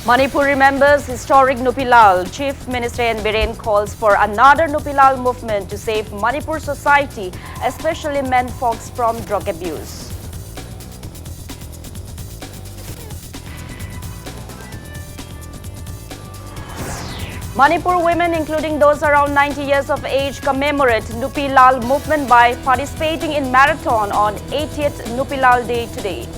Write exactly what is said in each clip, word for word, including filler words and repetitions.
Manipur remembers historic Nupilal. Chief Minister N Biren calls for another Nupilal movement to save Manipur society, especially men folks from drug abuse. Manipur women, including those around ninety years of age, commemorate Nupilal movement by participating in marathon on eightieth Nupilal Day today.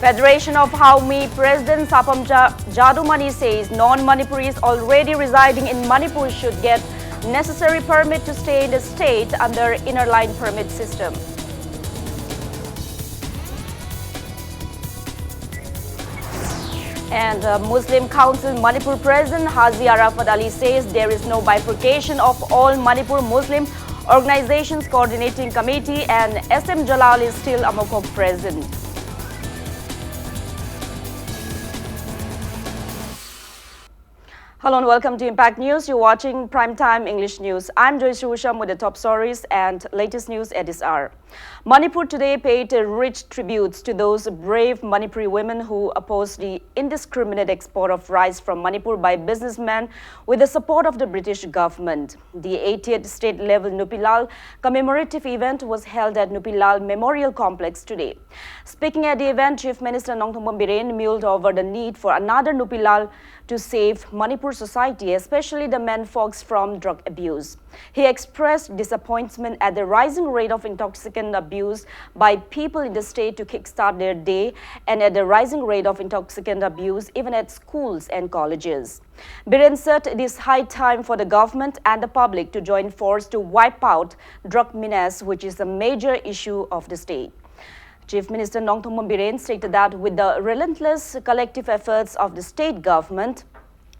Federation of Haumi President Sapam Ja- Jadumani says non-Manipuris already residing in Manipur should get necessary permit to stay in the state under Inner Line Permit system. And uh, Muslim Council Manipur President Haji Arafat Ali says there is no bifurcation of all Manipur Muslim Organizations Coordinating Committee, and S M Jalal is still AMOCO President. Hello and welcome to Impact News. You're watching Primetime English News. I'm Joyce Usham with the top stories and latest news at this hour. Manipur today paid rich tributes to those brave Manipuri women who opposed the indiscriminate export of rice from Manipur by businessmen with the support of the British government. The eightieth state-level Nupilal commemorative event was held at Nupilal Memorial Complex today. Speaking at the event, Chief Minister Nongthombam Biren muled over the need for another Nupilal to save Manipur society, especially the men folks, from drug abuse. He expressed disappointment at the rising rate of intoxicant abuse by people in the state to kickstart their day and at the rising rate of intoxicant abuse even at schools and colleges. Biren said it is high time for the government and the public to join force to wipe out drug menace, which is a major issue of the state. Chief Minister Nongthombam Biren stated that with the relentless collective efforts of the state government,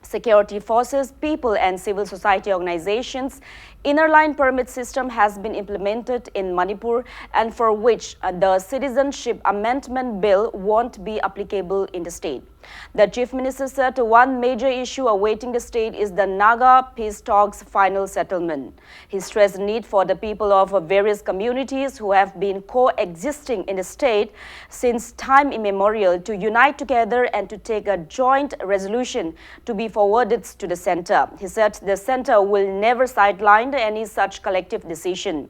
security forces, people and civil society organizations, Inner Line Permit system has been implemented in Manipur, and for which uh, the Citizenship Amendment Bill won't be applicable in the state. The Chief Minister said one major issue awaiting the state is the Naga peace talks final settlement. He stressed the need for the people of various communities who have been coexisting in the state since time immemorial to unite together and to take a joint resolution to be forwarded to the center. He said the center will never sideline any such collective decision.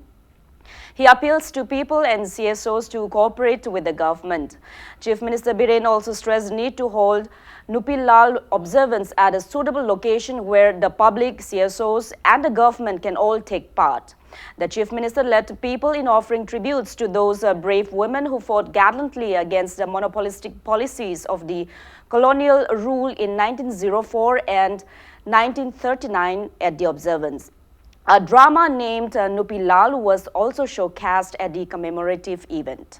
He appeals to people and C S Os to cooperate with the government. Chief Minister Biren also stressed the need to hold Nupi Lal observance at a suitable location where the public, C S Os, and the government can all take part. The Chief Minister led the people in offering tributes to those uh, brave women who fought gallantly against the monopolistic policies of the colonial rule in nineteen zero four and nineteen thirty-nine at the observance. A drama named uh, Nupi Lal was also showcased at the commemorative event.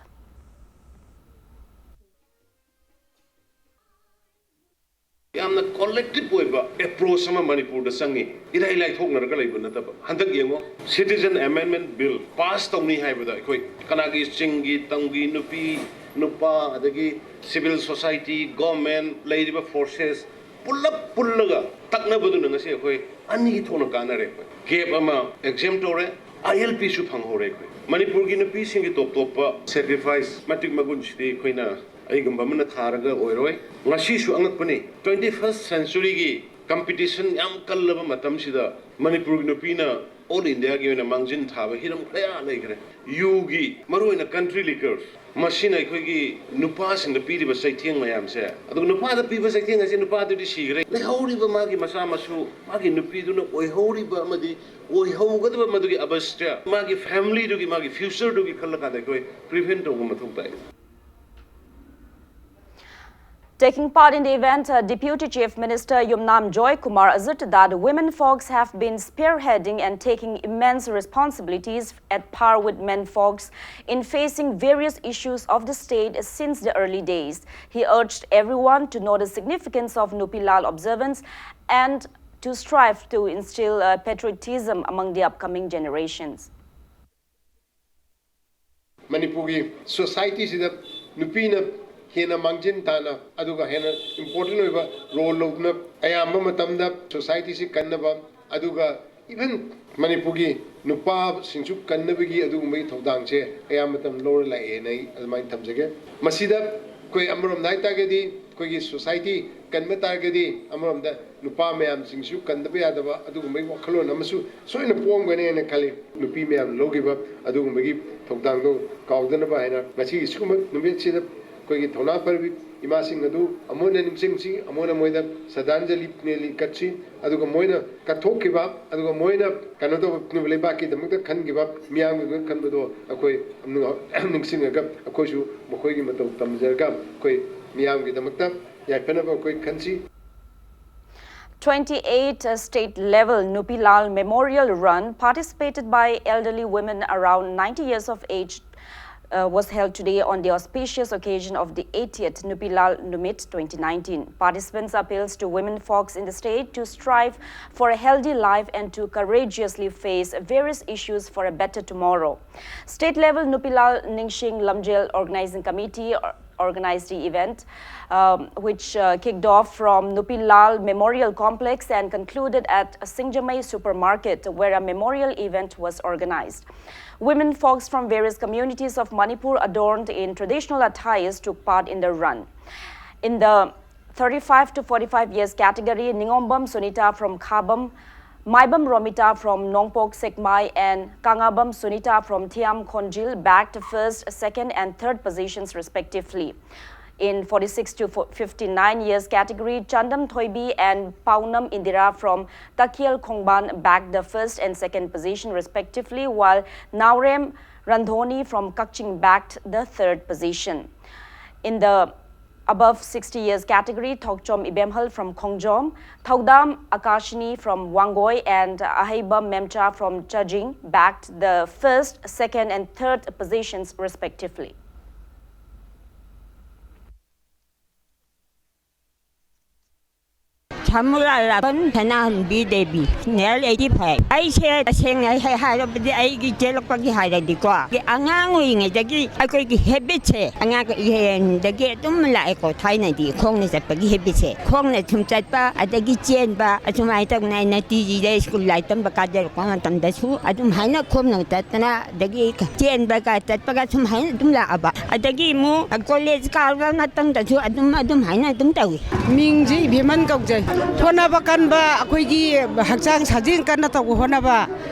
ꯌꯥꯝꯅ ꯀꯣꯂꯦꯛꯇꯤꯚ ꯑꯣꯏꯕ approach ꯑꯃ ꯃꯅꯤꯄꯨꯔꯗ ꯆꯪꯉꯤ꯫ ꯏꯔꯥꯏ ꯂꯥꯏꯊꯣꯛꯅꯔꯒ ꯂꯩꯕ ꯅꯠꯇꯕ꯫ ꯍꯟꯗꯛ ꯌꯦꯡꯉꯣ, ꯁꯤꯇꯤꯖꯟ ꯑꯦꯃꯦꯟꯗꯃꯦꯟꯠ ꯕꯤꯜ ꯄꯥꯁ ꯇꯧꯅꯤ ꯍꯥꯏꯕꯗ ꯑꯩꯈꯣꯏ ꯀꯅꯥꯒꯤ ꯆꯤꯡꯒꯤ, ꯇꯝꯒꯤ, ꯅꯨꯄꯤ, ꯅꯨꯄꯥ, ꯑꯗꯒꯤ ꯁꯤꯚꯤꯜ ꯁꯣꯁꯥꯏꯇꯤ, ꯒꯣꯔꯃꯦꯟꯠ, ꯂꯩꯔꯤꯕ ꯐꯣꯔꯁꯦꯁ ꯄꯨꯜꯂꯞ ꯄꯨꯜꯂꯒ ꯇꯛꯅꯕꯗꯨꯅ ꯉꯁꯤ ꯑꯩꯈꯣꯏ ꯑꯅꯤꯒꯤ ꯊꯣꯛꯅ ꯀꯥꯟꯅꯔꯦ꯫ ꯑꯩꯈꯣꯏ ꯒꯦꯞ ꯑꯃ ꯑꯦꯛꯖꯦꯝ ꯇꯧꯔꯦ, ꯑꯥꯏ ꯑꯦꯜ ꯄꯤꯁꯨ ꯐꯪꯍꯧꯔꯦ꯫ ꯑꯩꯈꯣꯏ ꯃꯅꯤꯄꯨꯔꯒꯤ ꯅꯨꯄꯤꯁꯤꯡꯒꯤ ꯇꯣꯞ ꯇꯣꯞꯄ ꯁꯦꯀ꯭ꯔꯤꯐꯥꯏꯁ ꯃꯇꯤꯛ ꯃꯒꯨꯟꯁꯤꯗꯤ ꯑꯩꯈꯣꯏꯅ ꯑꯩꯒꯨꯝꯕ ꯑꯃꯅ ꯊꯥꯔꯒ ꯑꯣꯏꯔꯣꯏ꯫ ꯉꯁꯤꯁꯨ ꯑꯉꯛꯄꯅꯤ, ꯇ꯭ꯋꯦꯟꯇꯤ ꯐꯥꯔꯁꯠ ꯁꯦꯟꯆꯨꯔꯤꯒꯤ ꯀꯝꯄꯤꯇꯤꯁꯟ ꯌꯥꯝ ꯀꯜꯂꯕ ꯃꯇꯝꯁꯤꯗ ꯃꯅꯤꯄꯨꯔꯒꯤ ꯅꯨꯄꯤꯅ ꯑꯣꯜ ꯏꯟꯗꯤꯌꯥꯒꯤ ꯑꯣꯏꯅ ꯃꯥꯡꯖꯤꯟ ꯊꯥꯕ ꯍꯤꯔꯝ ꯀꯌꯥ ꯂꯩꯈ꯭ꯔꯦ꯫ ꯌꯨꯒꯤ, ꯃꯔꯨꯑꯣꯏꯅ ꯀꯟꯇ꯭ꯔꯤ ꯂꯤꯀꯔꯁ, ꯃꯁꯤꯅ ꯑꯩꯈꯣꯏꯒꯤ ꯅꯨꯄꯥꯁꯤꯡꯗ ꯄꯤꯔꯤꯕ ꯆꯩꯊꯦꯡ ꯃꯌꯥꯝꯁꯦ꯫ ꯑꯗꯨꯒ ꯅꯨꯄꯥꯗ ꯄꯤꯕ ꯆꯩꯊꯦꯡ ꯑꯁꯤ ꯅꯨꯄꯥꯗꯨꯗꯤ ꯁꯤꯈ꯭ꯔꯦ, ꯂꯩꯍꯧꯔꯤꯕ ꯃꯥꯒꯤ ꯃꯆꯥ ꯃꯁꯨ, ꯃꯥꯒꯤ ꯅꯨꯄꯤꯗꯨꯅ ꯑꯣꯏꯍꯧꯔꯤꯕ ꯑꯃꯗꯤ ꯑꯣꯏꯍꯧꯒꯗꯕ ꯃꯗꯨꯒꯤ ꯑꯕꯁꯇ, ꯃꯥꯒꯤ ꯐꯦꯃꯤꯂꯤꯗꯨꯒꯤ, ꯃꯥꯒꯤ ꯐ꯭ꯌꯨꯆꯔꯗꯨꯒꯤ ꯈꯜꯂꯀꯥꯟꯗ ꯑꯩꯈꯣꯏ ꯄ꯭ꯔꯤꯚꯦꯟ ꯇꯧꯕ ꯃꯊꯧ ꯇꯥꯏ꯫ Taking part in the event, uh, Deputy Chief Minister Yumnam Joy Kumar asserted that women folks have been spearheading and taking immense responsibilities at par with men folks in facing various issues of the state since the early days. He urged everyone to know the significance of Nupi Lal observance and to strive to instill uh, patriotism among the upcoming generations. ꯃꯅꯤꯄꯨꯔꯒꯤ ꯁꯣꯁꯥꯏꯇꯤꯁꯤꯗ ꯅꯨꯄꯤꯅ ꯍꯦꯟꯅ ꯃꯥꯡꯖꯤꯟ ꯇꯥꯅ ꯑꯗꯨꯒ ꯍꯦꯟꯅ important ꯑꯣꯏꯕ role ꯂꯧꯗꯨꯅ ꯑꯌꯥꯝꯕ ꯃꯇꯝꯗ societyꯁꯤ ꯀꯟꯅꯕ, ꯑꯗꯨꯒ even ꯃꯅꯤꯄꯨꯔꯒꯤ ꯅꯨꯄꯥꯁꯤꯡꯁꯨ ꯀꯟꯅꯕꯒꯤ ꯑꯗꯨꯒꯨꯝꯕꯒꯤ ꯊꯧꯗꯥꯡꯁꯦ ꯑꯌꯥꯝꯕ ꯃꯇꯝ ꯂꯧꯔ ꯂꯥꯛꯑꯦꯅ ꯑꯩ ꯑꯗꯨꯃꯥꯏꯅ ꯊꯝꯖꯒꯦ꯫ ꯃꯁꯤꯗ ꯑꯩꯈꯣꯏ ꯑꯃꯔꯣꯝꯗ ꯍꯥꯏꯇꯥꯔꯒꯗꯤ ꯑꯩꯈꯣꯏꯒꯤ society ꯀꯟꯕ ꯇꯥꯔꯒꯗꯤ ꯑꯃꯔꯣꯝꯗ ꯅꯨꯄꯥ ꯃꯌꯥꯝꯁꯤꯡꯁꯨ ꯀꯟꯗꯕ ꯌꯥꯗꯕ ꯑꯗꯨꯒꯨꯝꯕꯒꯤ ꯋꯥꯈꯜꯂꯣꯟ ꯑꯃꯁꯨ ꯁꯣꯏꯅ ꯄꯣꯛꯑꯝꯒꯅꯤ ꯍꯥꯏꯅ ꯈꯜꯂꯤ꯫ ꯅꯨꯄꯤ ꯃꯌꯥꯝ ꯂꯧꯈꯤꯕ ꯑꯗꯨꯒꯨꯝꯕꯒꯤ ꯊꯧꯗꯥꯡꯗꯣ ꯀꯥꯎꯗꯅꯕ ꯍꯥꯏꯅ ꯉꯁꯤꯒꯤ ꯁꯤꯒꯨꯝꯕ ꯅꯨꯃꯤꯠꯁꯤꯗ ꯑꯩꯈꯣꯏꯒꯤ ꯊꯧꯅꯥ ꯐꯔꯕꯤ ꯏꯃꯥꯁꯤꯡ ꯑꯗꯨ ꯑꯃꯨꯛ ꯍꯟꯅ ꯅꯤꯡꯁꯤꯡꯁꯤ, ꯑꯃꯨꯛ ꯍꯟꯅ ꯃꯣꯏꯗ ꯁ꯭ꯔꯗꯥꯟꯖꯂꯤ ꯀꯠꯁꯤ, ꯑꯗꯨꯒ ꯃꯣꯏꯅ ꯀꯠꯊꯣꯛꯈꯤꯕ, ꯑꯗꯨꯒ ꯃꯣꯏꯅ ꯀꯩꯅꯣ ꯇꯧꯕ ꯂꯩꯕꯥꯛꯀꯤꯗꯃꯛꯇ ꯈꯟꯈꯤꯕ, ꯃꯤꯌꯥꯝꯒꯤꯗꯃꯛ ꯈꯟꯕꯗꯣ ꯑꯩꯈꯣꯏ ꯅꯤꯡꯁꯤꯡꯉꯒ ꯑꯩꯈꯣꯏꯁꯨ ꯃꯈꯣꯏꯒꯤ ꯃꯇꯧ ꯇꯝꯖꯔꯒ ꯑꯩꯈꯣꯏ ꯃꯤꯌꯥꯝꯒꯤꯗꯃꯛꯇ ꯌꯥꯏꯐꯅꯕ ꯑꯩꯈꯣꯏ ꯈꯟꯁꯤ꯫ Twenty-eight state level Nupi Lal Memorial Run, participated by elderly women around ninety years of age, uh, was held today on the auspicious occasion of the eightieth Nupi Lal Numit twenty nineteen. Participants appeals to women folks in the state to strive for a healthy life and to courageously face various issues for a better tomorrow. State level Nupi Lal Ningshing Lamjel Organizing Committee or- organized the event, um, which uh, kicked off from Nupi Lal Memorial Complex and concluded at Singjamei Supermarket, where a memorial event was organized. Women folks from various communities of Manipur, adorned in traditional attires, took part in the run. In the thirty-five to forty-five years category, Ningombam Sunita from Khabam, Maibam Romita from Nongpok Sekmai, and Kangabam Sunita from Thiam Khonjil bagged first, second, and third positions respectively. In forty-six to fifty-nine years category, Chandam Thoibi and Paunam Indira from Takial Khongban bagged the first and second position respectively, while Naorem Randhoni from Kakching bagged the third position. In the above sixty years category, Thokchom Ibemhal from Khongjom, Thaudam Akashini from Wangoi, and Aheiba Memcha from Chajing bagged the first, second, and third positions respectively. ꯐꯃꯨꯔꯥ ꯂꯥꯛꯄꯝ ꯁꯅꯥꯍꯟꯕꯤ ꯗꯦꯕꯤ, ꯅꯦꯜ eighty five. ꯑꯩꯁꯦ ꯇꯁꯦꯡꯅ ꯍꯦꯛ ꯍꯥꯏꯔꯕꯗꯤ ꯑꯩꯒꯤ ꯆꯦꯜꯂꯛꯄꯒꯤ ꯍꯥꯏꯔꯗꯤꯀꯣ, ꯑꯉꯥꯡ ꯑꯣꯏꯔꯤꯉꯩꯗꯒꯤ ꯑꯩꯈꯣꯏꯒꯤ ꯍꯦꯕꯤꯠꯁꯦ, ꯑꯉꯥꯡ ꯑꯣꯏꯔꯤꯉꯩꯗꯒꯤ ꯑꯗꯨꯝ ꯂꯥꯛꯑꯦꯀꯣ꯫ ꯊꯥꯏꯅꯗꯤ ꯈꯣꯡꯅ ꯆꯠꯄꯒꯤ ꯍꯦꯕꯤꯠꯁꯦ, ꯈꯣꯡꯅ ꯁꯨꯝ ꯆꯠꯄ, ꯑꯗꯒꯤ ꯆꯦꯟꯕ, ꯑꯁꯨꯃꯥꯏꯅ ꯇꯧꯅ ꯑꯩꯅ ꯇꯤ ꯖꯤꯗ ꯁ꯭ꯀꯨꯜ ꯂꯥꯏꯔꯤꯛ ꯇꯝꯕ ꯀꯥꯖꯔꯛꯄ ꯃꯇꯝꯗꯁꯨ ꯑꯗꯨꯝ ꯍꯥꯏꯅ ꯈꯣꯡꯅ ꯆꯠꯇꯅ, ꯑꯗꯒꯤ ꯆꯦꯟꯕꯒ ꯆꯠꯄꯒ ꯁꯨꯝ ꯍꯥꯏꯅ ꯑꯗꯨꯝ ꯂꯥꯛꯑꯕ꯫ ꯑꯗꯒꯤ ꯑꯃꯨꯛ ꯀꯣꯂꯦꯖ ꯀꯥꯕ ꯃꯇꯝꯗꯁꯨ ꯑꯗꯨꯝ, ꯑꯗꯨꯝ ꯍꯥꯏꯅ ꯑꯗꯨꯝ ꯇꯧꯏ꯫ ꯃꯤꯡꯁꯤ ꯏꯕꯦꯝꯃꯟ ꯀꯧꯖꯩ꯫ ꯍꯣꯠꯅꯕ ꯀꯟꯕ, ꯑꯩꯈꯣꯏꯒꯤ ꯍꯛꯆꯥꯡ ꯁꯥꯖꯦꯜ ꯀꯟꯅ ꯇꯧꯕ ꯍꯣꯠꯅꯕ,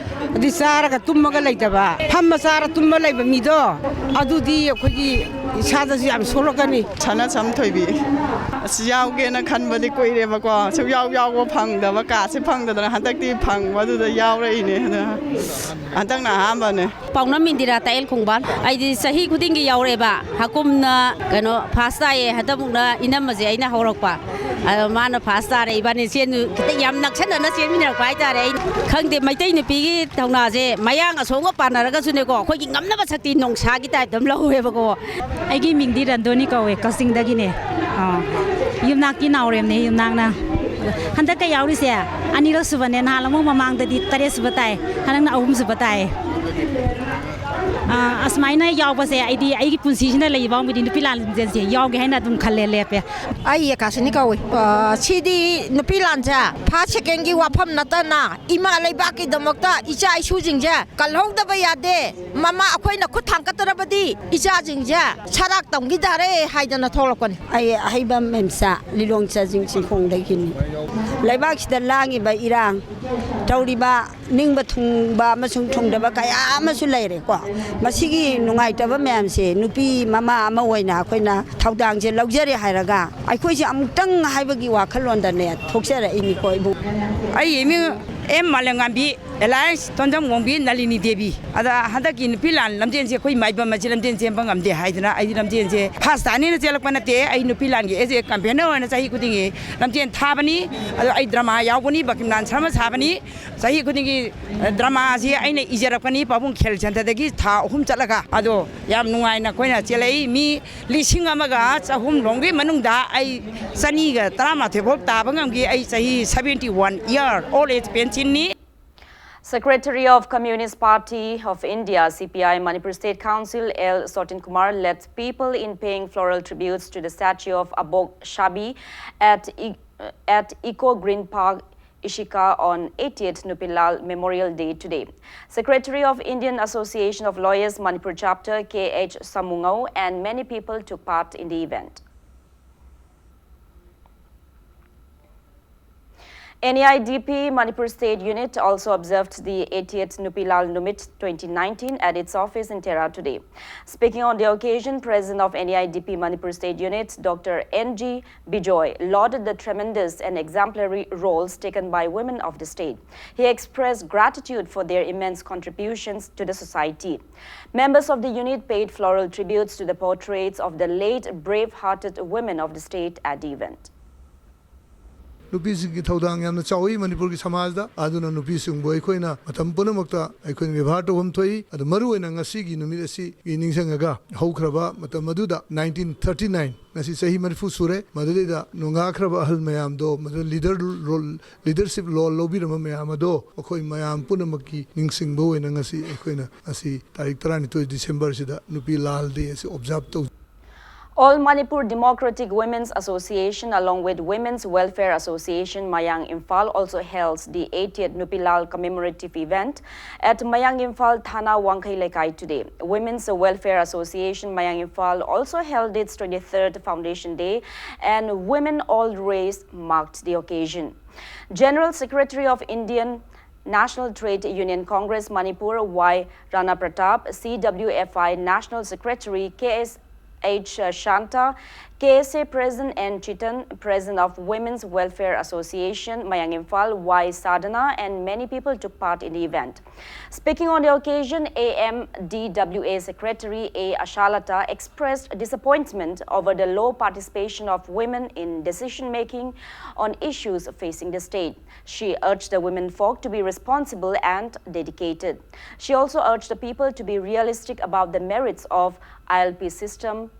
ꯑꯗꯨ ꯆꯥꯔꯒ ꯇꯨꯝꯃꯒ ꯂꯩꯇꯕ, ꯐꯝꯃ ꯆꯥꯔ ꯇꯨꯝꯃ ꯂꯩꯕ ꯃꯤꯗꯣ, ꯑꯗꯨꯗꯤ ꯑꯩꯈꯣꯏꯒꯤ ꯏꯁꯥꯗꯁꯨ ꯌꯥꯝ ꯁꯣꯛꯂꯛꯀꯅꯤ꯫ ꯁꯅꯥ ꯁꯝꯊꯣꯏꯕꯤ꯫ ꯑꯁ, ꯌꯥꯎꯒꯦꯅ ꯈꯟꯕꯗꯤ ꯀꯨꯏꯔꯦꯕꯀꯣ, ꯁꯨꯛꯌꯥꯎ ꯌꯥꯎꯕ ꯐꯪꯗꯕ, ꯀꯥꯁꯦ ꯐꯪꯗꯗꯅ ꯍꯟꯗꯛꯇꯤ ꯐꯪꯕꯗꯨꯗ ꯌꯥꯎꯔꯛꯏꯅꯦ꯫ ꯑꯗꯨꯅ ꯍꯟꯗꯛꯅ ꯑꯍꯥꯟꯕꯅꯦ꯫ ꯄꯥꯎꯅꯝ ꯏꯟꯗꯤꯔꯥ, ꯇꯥꯛꯑꯦꯜ ꯈꯣꯡꯕꯥꯟ꯫ ꯑꯩꯗꯤ ꯆꯍꯤ ꯈꯨꯗꯤꯡꯒꯤ ꯌꯥꯎꯔꯛꯑꯦꯕ꯫ ꯍꯥꯀꯨꯝꯅ ꯀꯩꯅꯣ ꯐꯥꯔꯁ ꯇꯥꯏꯌꯦ, ꯍꯟꯗꯛꯃꯨꯛꯅ ꯏꯅꯝꯃꯁꯦ ꯑꯩꯅ ꯍꯧꯔꯛꯄ꯫ ꯑꯗꯣ ꯃꯥꯅ ꯐꯥꯔꯁ ꯇꯥꯔꯦ, ꯏꯕꯥꯅꯤ ꯆꯦꯟ ꯈꯤꯇꯪ ꯌꯥꯝ ꯅꯛꯁꯟꯅꯅ ꯆꯦꯟꯃꯤꯟꯅꯔꯛꯄ ꯍꯥꯏꯇꯥꯔꯦ꯫ ꯑꯩ ꯈꯪꯗꯦ, ꯃꯩꯇꯩ ꯅꯨꯄꯤꯒꯤ ꯊꯧꯅꯥꯁꯦ ꯃꯌꯥꯡ ꯑꯁꯣꯝꯒ ꯄꯥꯟꯅꯔꯒꯁꯨꯅꯦꯀꯣ, ꯑꯩꯈꯣꯏꯒꯤ ꯉꯝꯅꯕ ꯁꯛꯇꯤ ꯅꯣꯡꯁꯥꯒꯤ ꯇꯥꯏꯞꯇ ꯑꯃ ꯂꯧꯋꯦꯕꯀꯣ꯫ ꯑꯩꯒꯤ ꯃꯤꯡꯗꯤ ꯔꯟꯗꯣꯅꯤ ꯀꯧꯋꯦ, ꯀꯛꯆꯤꯡꯗꯒꯤꯅꯦ꯫ ꯑꯥ, ꯌꯨꯝꯅꯥꯛꯀꯤ ꯅꯥꯎꯔꯦꯝꯅꯦ, ꯌꯨꯝꯅꯥꯛꯅ꯫ ꯍꯟꯗꯛꯀ ꯌꯥꯎꯔꯤꯁꯦ ꯑꯅꯤꯔꯛ ꯁꯨꯕꯅꯦ, ꯅꯍꯥꯟ ꯑꯃꯨꯛ ꯃꯃꯥꯡꯗꯗꯤ ꯇꯔꯦꯠ ꯁꯨꯕ ꯇꯥꯏ, ꯍꯟꯗꯛꯅ ꯑꯍꯨꯝ ꯁꯨꯕ ꯇꯥꯏ꯫ ꯑꯥ, ꯑꯁꯨꯃꯥꯏꯅ ꯌꯥꯎꯕꯁꯦ ꯑꯩꯗꯤ ꯑꯩꯒꯤ ꯄꯨꯟꯁꯤꯁꯤꯅ ꯂꯩꯕ ꯐꯥꯎꯕꯗꯤ ꯅꯨꯄꯤ ꯂꯥꯟꯖꯦꯜꯁꯦ ꯌꯥꯎꯒꯦ ꯍꯥꯏꯅ ꯑꯗꯨꯝ ꯈꯜꯂꯦ, ꯂꯦꯞꯄꯦ꯫ ꯑꯩ ꯑꯦꯀꯥꯁꯤꯅꯤ ꯀꯧꯏ꯫ ꯑꯥ, ꯁꯤꯗꯤ ꯅꯨꯄꯤ ꯂꯥꯟꯁꯦ ꯐꯥꯔꯁ ꯁꯦꯀꯦꯟꯒꯤ ꯋꯥꯐꯝ ꯅꯠꯇꯅ ꯏꯃꯥ ꯂꯩꯕꯥꯛꯀꯤꯗꯃꯛꯇ ꯏꯆꯥ ꯏꯁꯨꯁꯤꯡꯁꯦ ꯀꯜꯍꯧꯗꯕ ꯌꯥꯗꯦ꯫ ꯃꯃꯥ ꯑꯩꯈꯣꯏꯅ ꯈꯨꯠ ꯊꯥꯡꯒꯠꯇ꯭ꯔꯕꯗꯤ ꯏꯆꯥꯁꯤꯡꯁꯦ ꯁꯔꯥꯛ ꯇꯝꯈꯤ ꯇꯥꯔꯦ ꯍꯥꯏꯗꯅ ꯊꯣꯛꯂꯛꯄꯅꯤ꯫ ꯑꯩ ꯑꯍꯩꯕ ꯃꯦꯝꯆꯥ ꯂꯤꯂꯣꯡ ꯆꯥꯖꯤꯡ ꯆꯤꯡꯈꯣꯡꯗꯒꯤꯅꯤ꯫ ꯂꯩꯕꯥꯛꯁꯤꯗ ꯂꯥꯡꯉꯤꯕ ꯏꯔꯥꯡ, ꯇꯧꯔꯤꯕ ꯅꯤꯡꯕ ꯊꯨꯡꯕ ꯑꯃꯁꯨꯡ ꯊꯨꯡꯗꯕ ꯀꯌꯥ ꯑꯃꯁꯨ ꯂꯩꯔꯦꯀꯣ꯫ ꯃꯁꯤꯒꯤ ꯅꯨꯡꯉꯥꯏꯇꯕ ꯃꯌꯥꯝꯁꯦ ꯅꯨꯄꯤ ꯃꯃꯥ ꯑꯃ ꯑꯣꯏꯅ ꯑꯩꯈꯣꯏꯅ ꯊꯧꯗꯥꯡꯁꯦ ꯂꯧꯖꯔꯦ ꯍꯥꯏꯔꯒ ꯑꯩꯈꯣꯏꯁꯦ ꯑꯃꯨꯛꯇꯪ ꯍꯥꯏꯕꯒꯤ ꯋꯥꯈꯜꯂꯣꯟꯗꯅꯦ ꯊꯣꯛꯆꯔꯛꯏꯅꯤꯀꯣ ꯏꯕꯨꯡ꯫ ꯑꯩ ꯏꯃꯤꯡ ꯑꯦꯝ ꯃꯥꯂꯦꯝꯉꯥꯟꯕꯤ꯫ ꯑꯦꯂꯥꯏꯟꯁ ꯇꯣꯟꯖꯝ ꯋꯥꯡꯕꯤ ꯅꯂꯤꯅꯤ ꯗꯦꯕꯤ꯫ ꯑꯗ ꯍꯟꯗꯛꯀꯤ ꯅꯨꯄꯤ ꯂꯥꯟ ꯂꯝꯖꯦꯟꯁꯦ ꯑꯩꯈꯣꯏ ꯃꯥꯏꯕꯝ ꯑꯁꯤ ꯂꯝꯖꯦꯟ ꯆꯦꯟꯕ ꯉꯝꯗꯦ ꯍꯥꯏꯗꯅ ꯑꯩꯗꯤ ꯂꯝꯖꯦꯟꯁꯦ ꯐꯥꯔꯁ ꯇꯥꯅꯤꯅ ꯆꯦꯜꯂꯛꯄ ꯅꯠꯇꯦ꯫ ꯑꯩ ꯅꯨꯄꯤ ꯂꯥꯟꯒꯤ ꯑꯦꯖ ꯑꯦ ꯀꯦꯝꯄꯦꯅꯔ ꯑꯣꯏꯅ ꯆꯍꯤ ꯈꯨꯗꯤꯡꯒꯤ ꯂꯝꯖꯦꯟ ꯊꯥꯕꯅꯤ꯫ ꯑꯗꯣ ꯑꯩ ꯗ꯭ꯔꯃꯥ ꯌꯥꯎꯕꯅꯤ, ꯕꯀꯤꯝꯅꯥꯟ ꯁꯔꯃ ꯁꯥꯕꯅꯤ꯫ ꯆꯍꯤ ꯈꯨꯗꯤꯡꯒꯤ, ꯑ, ꯗ꯭ꯔꯃꯥ ꯑꯁꯤ ꯑꯩꯅ ꯏꯖꯔꯛꯄꯅꯤ ꯄꯥꯕꯨꯡ ꯈꯦꯜ ꯆꯟꯗꯗꯒꯤ ꯊꯥ ꯑꯍꯨꯝ ꯆꯠꯂꯒ꯫ ꯑꯗꯣ ꯌꯥꯝ ꯅꯨꯡꯉꯥꯏꯅ ꯑꯩꯈꯣꯏꯅ ꯆꯦꯜꯂꯛꯏ꯫ ꯃꯤ ꯂꯤꯁꯤꯡ ꯑꯃꯒ ꯆꯍꯨꯝ ꯂꯣꯝꯒꯤ ꯃꯅꯨꯡꯗ ꯑꯩ ꯆꯅꯤꯒ ꯇꯔꯥꯃꯥꯊꯣꯏ ꯐꯥꯎ ꯇꯥꯕ ꯉꯝꯈꯤ꯫ ꯑꯩ ꯆꯍꯤ seventy one year old age pensionꯅꯤ꯫ Secretary of Communist Party of India, C P I, Manipur State Council, L Sotin Kumar, led people in paying floral tributes to the statue of Abok Shabi at, I- at Eco Green Park, Ishika on eightieth Nupilal Memorial Day today. Secretary of Indian Association of Lawyers Manipur Chapter, K H Samungao, and many people took part in the event. N E I D P Manipur State Unit also observed the eightieth Nupilal Numit twenty nineteen at its office in Tera today. Speaking on the occasion, President of N E I D P Manipur State Unit, Doctor N G Bijoy, lauded the tremendous and exemplary roles taken by women of the state. He expressed gratitude for their immense contributions to the society. Members of the unit paid floral tributes to the portraits of the late brave-hearted women of the state at the event. ꯅꯨꯄꯤꯁꯤꯡꯒꯤ ꯊꯧꯗꯥꯡ ꯌꯥꯝꯅ ꯆꯥꯎꯏ ꯃꯅꯤꯄꯨꯔꯒꯤ ꯁꯃꯥꯖꯗ꯫ ꯑꯗꯨꯅ ꯅꯨꯄꯤꯁꯤꯡꯕꯨ ꯑꯩꯈꯣꯏꯅ ꯃꯇꯝ ꯄꯨꯝꯅꯃꯛꯇ ꯑꯩꯈꯣꯏꯅ ꯕꯦꯕꯥꯔ ꯇꯧꯐꯝ ꯊꯣꯛꯏ꯫ ꯑꯗꯨ ꯃꯔꯨꯑꯣꯏꯅ ꯉꯁꯤꯒꯤ ꯅꯨꯃꯤꯠ ꯑꯁꯤꯒꯤ ꯅꯤꯡꯁꯤꯡꯉꯒ, ꯍꯧꯈ꯭ꯔꯕ ꯃꯇꯝ ꯑꯗꯨꯗ, nineteen thirty nine, ꯉꯁꯤ ꯆꯍꯤ ꯃꯔꯤꯐꯨ ꯁꯨꯔꯦ, ꯃꯗꯨꯗꯩꯗ ꯅꯣꯡꯉꯥꯈ꯭ꯔꯕ ꯑꯍꯜ ꯃꯌꯥꯝꯗꯣ, ꯃꯗꯨ ꯂꯤꯗꯔ ꯔꯣꯜ, ꯂꯤꯗꯔꯁꯤꯞ ꯔꯣꯜ ꯂꯧꯕꯤꯔꯝꯕ ꯃꯌꯥꯝ ꯑꯗꯣ ꯑꯩꯈꯣꯏ ꯃꯌꯥꯝ ꯄꯨꯝꯅꯃꯛꯀꯤ ꯅꯤꯡꯁꯤꯡꯕ ꯑꯣꯏꯅ ꯉꯁꯤ ꯑꯩꯈꯣꯏꯅ ꯉꯁꯤ ꯇꯥꯔꯤꯛ ꯇꯔꯥꯅꯤꯊꯣꯏ ꯗꯤꯁꯦꯝꯕꯔꯁꯤꯗ ꯅꯨꯄꯤ ꯂꯥꯜ ꯗꯦ ꯑꯁꯤ ꯑꯣꯕꯖꯥꯔꯕ ꯇꯧ꯫ All Manipur Democratic Women's Association, along with Women's Welfare Association Mayang Imphal, also held the eightieth Nupilal commemorative event at Mayang Imphal Thana Wangkhei Lekai today. Women's Welfare Association Mayang Imphal also held its twenty-third Foundation Day, and women all raised marked the occasion. General Secretary of Indian National Trade Union Congress Manipur, Y Rana Pratap, C W F I National Secretary K S H Shanta, K S A President N Chitan, President of Women's Welfare Association, Mayang Imphal, Y Sadhana, and many people took part in the event. Speaking on the occasion, A M D W A Secretary A Ashalata expressed disappointment over the low participation of women in decision making on issues facing the state. She urged the women folk to be responsible and dedicated. She also urged the people to be realistic about the merits of I L P system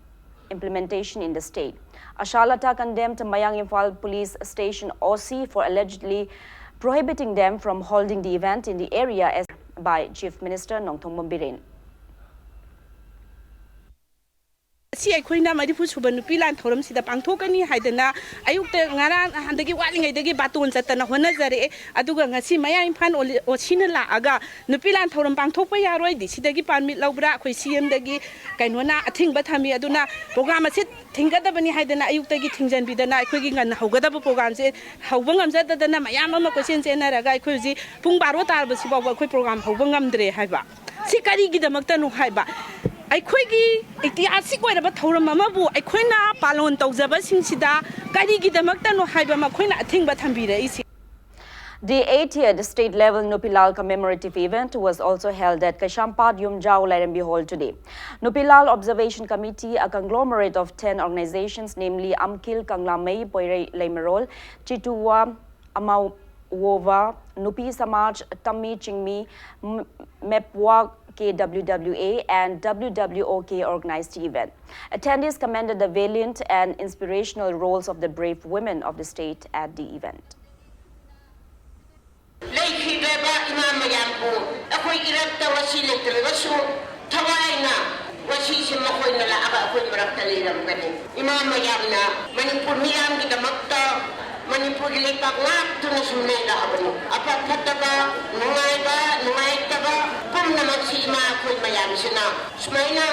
implementation in the state. Ashalata condemned Mayang Imphal Police Station O C for allegedly prohibiting them from holding the event in the area as by Chief Minister Nongthombam Biren. ꯑꯁꯤ ꯑꯩꯈꯣꯏꯅ ꯃꯔꯤꯐꯨ ꯁꯨꯕ ꯅꯨꯄꯤ ꯂꯥꯟ ꯊꯧꯔꯝꯁꯤꯗ ꯄꯥꯡꯊꯣꯛꯀꯅꯤ ꯍꯥꯏꯗꯅ ꯑꯌꯨꯛꯇ ꯉꯔꯥꯡ ꯅꯍꯥꯟꯗꯒꯤ ꯋꯥꯠꯂꯤꯉꯩꯗꯒꯤ ꯕꯥꯇꯣꯟ ꯆꯠꯇꯅ ꯍꯣꯠꯅꯖꯔꯛꯑꯦ꯫ ꯑꯗꯨꯒ ꯉꯁꯤ ꯃꯌꯥꯡ ꯏꯝꯐꯥꯜ ꯑꯣꯁꯤꯅ ꯂꯥꯛꯑꯒ ꯅꯨꯄꯤ ꯂꯥꯟ ꯊꯧꯔꯝ ꯄꯥꯡꯊꯣꯛꯄ ꯌꯥꯔꯣꯏ, ꯗꯤ ꯁꯤꯗꯒꯤ ꯄꯥꯔꯃꯤꯠ ꯂꯧꯕ꯭ꯔꯥ, ꯑꯩꯈꯣꯏ ꯁꯤ ꯑꯦꯝꯗꯒꯤ ꯀꯩꯅꯣꯅ ꯑꯊꯤꯡꯕ ꯊꯝꯃꯤ꯫ ꯑꯗꯨꯅ ꯄ꯭ꯔꯣꯒ꯭ꯔꯥꯝ ꯑꯁꯤ ꯊꯤꯡꯒꯗꯕꯅꯤ ꯍꯥꯏꯗꯅ ꯑꯌꯨꯛꯇꯒꯤ ꯊꯤꯡꯖꯤꯟꯕꯤꯗꯅ ꯑꯩꯈꯣꯏꯒꯤ ꯉꯟꯅ ꯍꯧꯒꯗꯕ ꯄ꯭ꯔꯣꯒ꯭ꯔꯥꯝꯁꯦ ꯍꯧꯕ ꯉꯝꯖꯗꯗꯅ ꯃꯌꯥꯝ ꯑꯃ ꯀꯣꯏꯆꯦꯟ ꯆꯦꯟꯅꯔꯒ ꯑꯩꯈꯣꯏ ꯍꯧꯖꯤꯛ ꯄꯨꯡ ꯕꯥꯔꯣ ꯇꯥꯔꯕꯁꯤ ꯐꯥꯎꯕ ꯑꯩꯈꯣꯏ ꯄ꯭ꯔꯣꯒ꯭ꯔꯥꯝ ꯍꯧꯕ ꯉꯝꯗ꯭ꯔꯦ ꯍꯥꯏꯕ꯫ ꯁꯤ ꯀꯔꯤꯒꯤꯗꯃꯛꯇꯅꯣ ꯍꯥꯏꯕ? ꯑꯩꯈꯣꯏꯒꯤ ꯏꯇꯤꯍꯥꯁꯤꯛ ꯑꯣꯏꯔꯕ ꯊꯧꯔꯝ ꯑꯃꯕꯨ ꯑꯩꯈꯣꯏꯅ ꯄꯥꯂꯣꯟ ꯇꯧꯖꯕꯁꯤꯡꯁꯤꯗ ꯀꯔꯤꯒꯤꯗꯃꯛꯇꯅꯣ ꯍꯥꯏꯕ ꯃꯈꯣꯏꯅ ꯑꯊꯤꯡꯕ ꯊꯝꯕꯤꯔꯛꯏꯁꯤ? The eightieth state level Nupilal commemorative event was also held at Kaishampad Yumjao Lairembi Hall today. Nupilal Observation Committee, a conglomerate of ten organizations, namely Amkil Kanglamei Poirei Leimarol, Chituwa Amawova, Nupi Samaj, Tammi Chingmi, M- Mepwa K W W A, and W W O K, organized the event. Attendees commended the valiant and inspirational roles of the brave women of the state at the event. ꯂꯩꯈꯤꯗ꯭ꯔꯕ ꯏꯃꯥ ꯃꯌꯥꯝꯕꯨ ꯑꯩꯈꯣꯏ ꯏꯔꯛꯇ ꯋꯥꯁꯤ ꯂꯩꯇ꯭ꯔꯒꯁꯨ ꯊꯋꯥꯏꯅ ꯋꯥꯁꯤꯁꯤ ꯃꯈꯣꯏꯅ ꯂꯥꯛꯑꯒ ꯑꯩꯈꯣꯏ ꯃꯔꯛꯇ ꯂꯩꯔꯝꯒꯅꯤ꯫ ꯏꯃꯥ ꯃꯌꯥꯝꯅ ꯃꯅꯤꯄꯨꯔ ꯃꯤꯌꯥꯝꯒꯤꯗꯃꯛꯇ ꯃꯅꯤꯄꯨꯔꯒꯤ ꯂꯩꯄꯥꯛ ꯉꯥꯛꯇꯨꯅ ꯁꯨꯝ ꯂꯩꯔꯛꯑꯕꯅꯤ꯫ ꯑꯐ ꯐꯠꯇꯕ, ꯅꯨꯡꯉꯥꯏꯕ ꯅꯨꯡꯉꯥꯏꯇꯕ ꯄꯨꯝꯅꯃꯛꯁꯤ ꯏꯃꯥ ꯑꯩꯈꯣꯏ ꯃꯌꯥꯝꯁꯤꯅ ꯁꯨꯃꯥꯏꯅ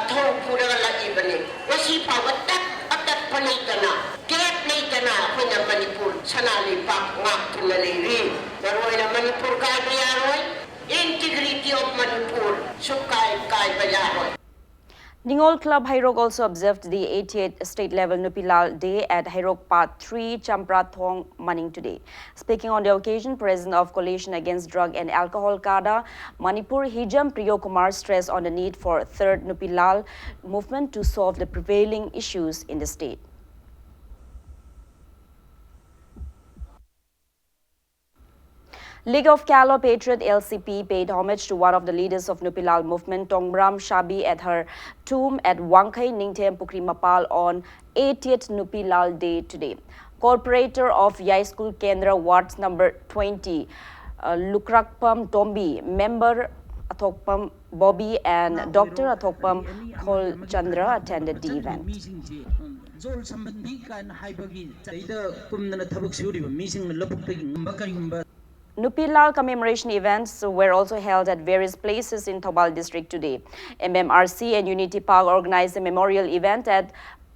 ꯊꯧ ꯄꯨꯔꯒ ꯂꯥꯛꯏꯕꯅꯤ꯫ ꯉꯁꯤ ꯐꯥꯎꯕ ꯇꯠ ꯑꯇꯠꯄ ꯂꯩꯇꯅ ꯒꯦꯞ ꯂꯩꯇꯅ ꯑꯩꯈꯣꯏꯅ ꯃꯅꯤꯄꯨꯔ ꯁꯅꯥ ꯂꯩꯄꯥꯛ ꯉꯥꯛꯇꯨꯅ ꯂꯩꯔꯤ꯫ ꯃꯔꯨꯑꯣꯏꯅ ꯃꯅꯤꯄꯨꯔ ꯀꯥꯏꯕ ꯌꯥꯔꯣꯏ꯫ Integrity of Manipur ꯁꯨꯛꯀꯥꯏ ꯀꯥꯏꯕ ꯌꯥꯔꯣꯏ꯫ Ningol Club Heirok also observed the eighty-eighth State Level Nupi Lal Day at Heirok Part three, Champra Thong, Maning today. Speaking on the occasion, President of Coalition Against Drug and Alcohol, CADA, Manipur, Hijam Priyo Kumar stressed on the need for third Nupi Lal movement to solve the prevailing issues in the state. League of Kalo Patriot, L C P, paid homage to one of the leaders of Nupi Lal movement, Tongbram Shabi, at her tomb at Wangkhei Ningthem Pukri Mapal on eightieth Nupi Lal Day today. Corporator of Yai School Kendra, Ward number twenty, uh, Lukrakpam Tombi, member Athokpam Bobby and Doctor Athokpam Kholchandra attended the event. Nupi Lal commemoration events were also held at various places in Thoubal district today. M M R C and Unity Park organized a memorial event at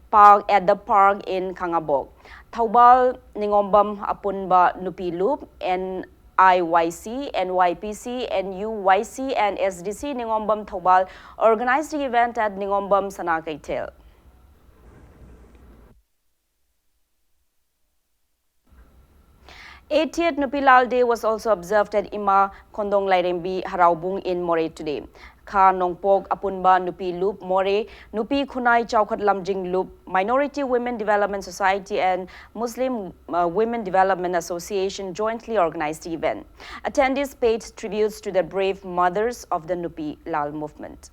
park, at the park in Khangabok. Thoubal Ningombam Apunba Nupi Lup, N I Y C, N Y P C, N U Y C, and S D C Ningombam Thoubal organized the event at Ningombam Sana Keithel. Eightieth Nupi Lal Day was also observed at Ima Khondong Lairembi Haraubung in Moreh today. Kha Nongpok Apunba Nupi Lup Moreh, Nupi Khunai Chaukhat Lamjing Lup, Minority Women Development Society and Muslim, uh, Women Development Association jointly organized the event. Attendees paid tributes to the brave mothers of the Nupi Lal movement.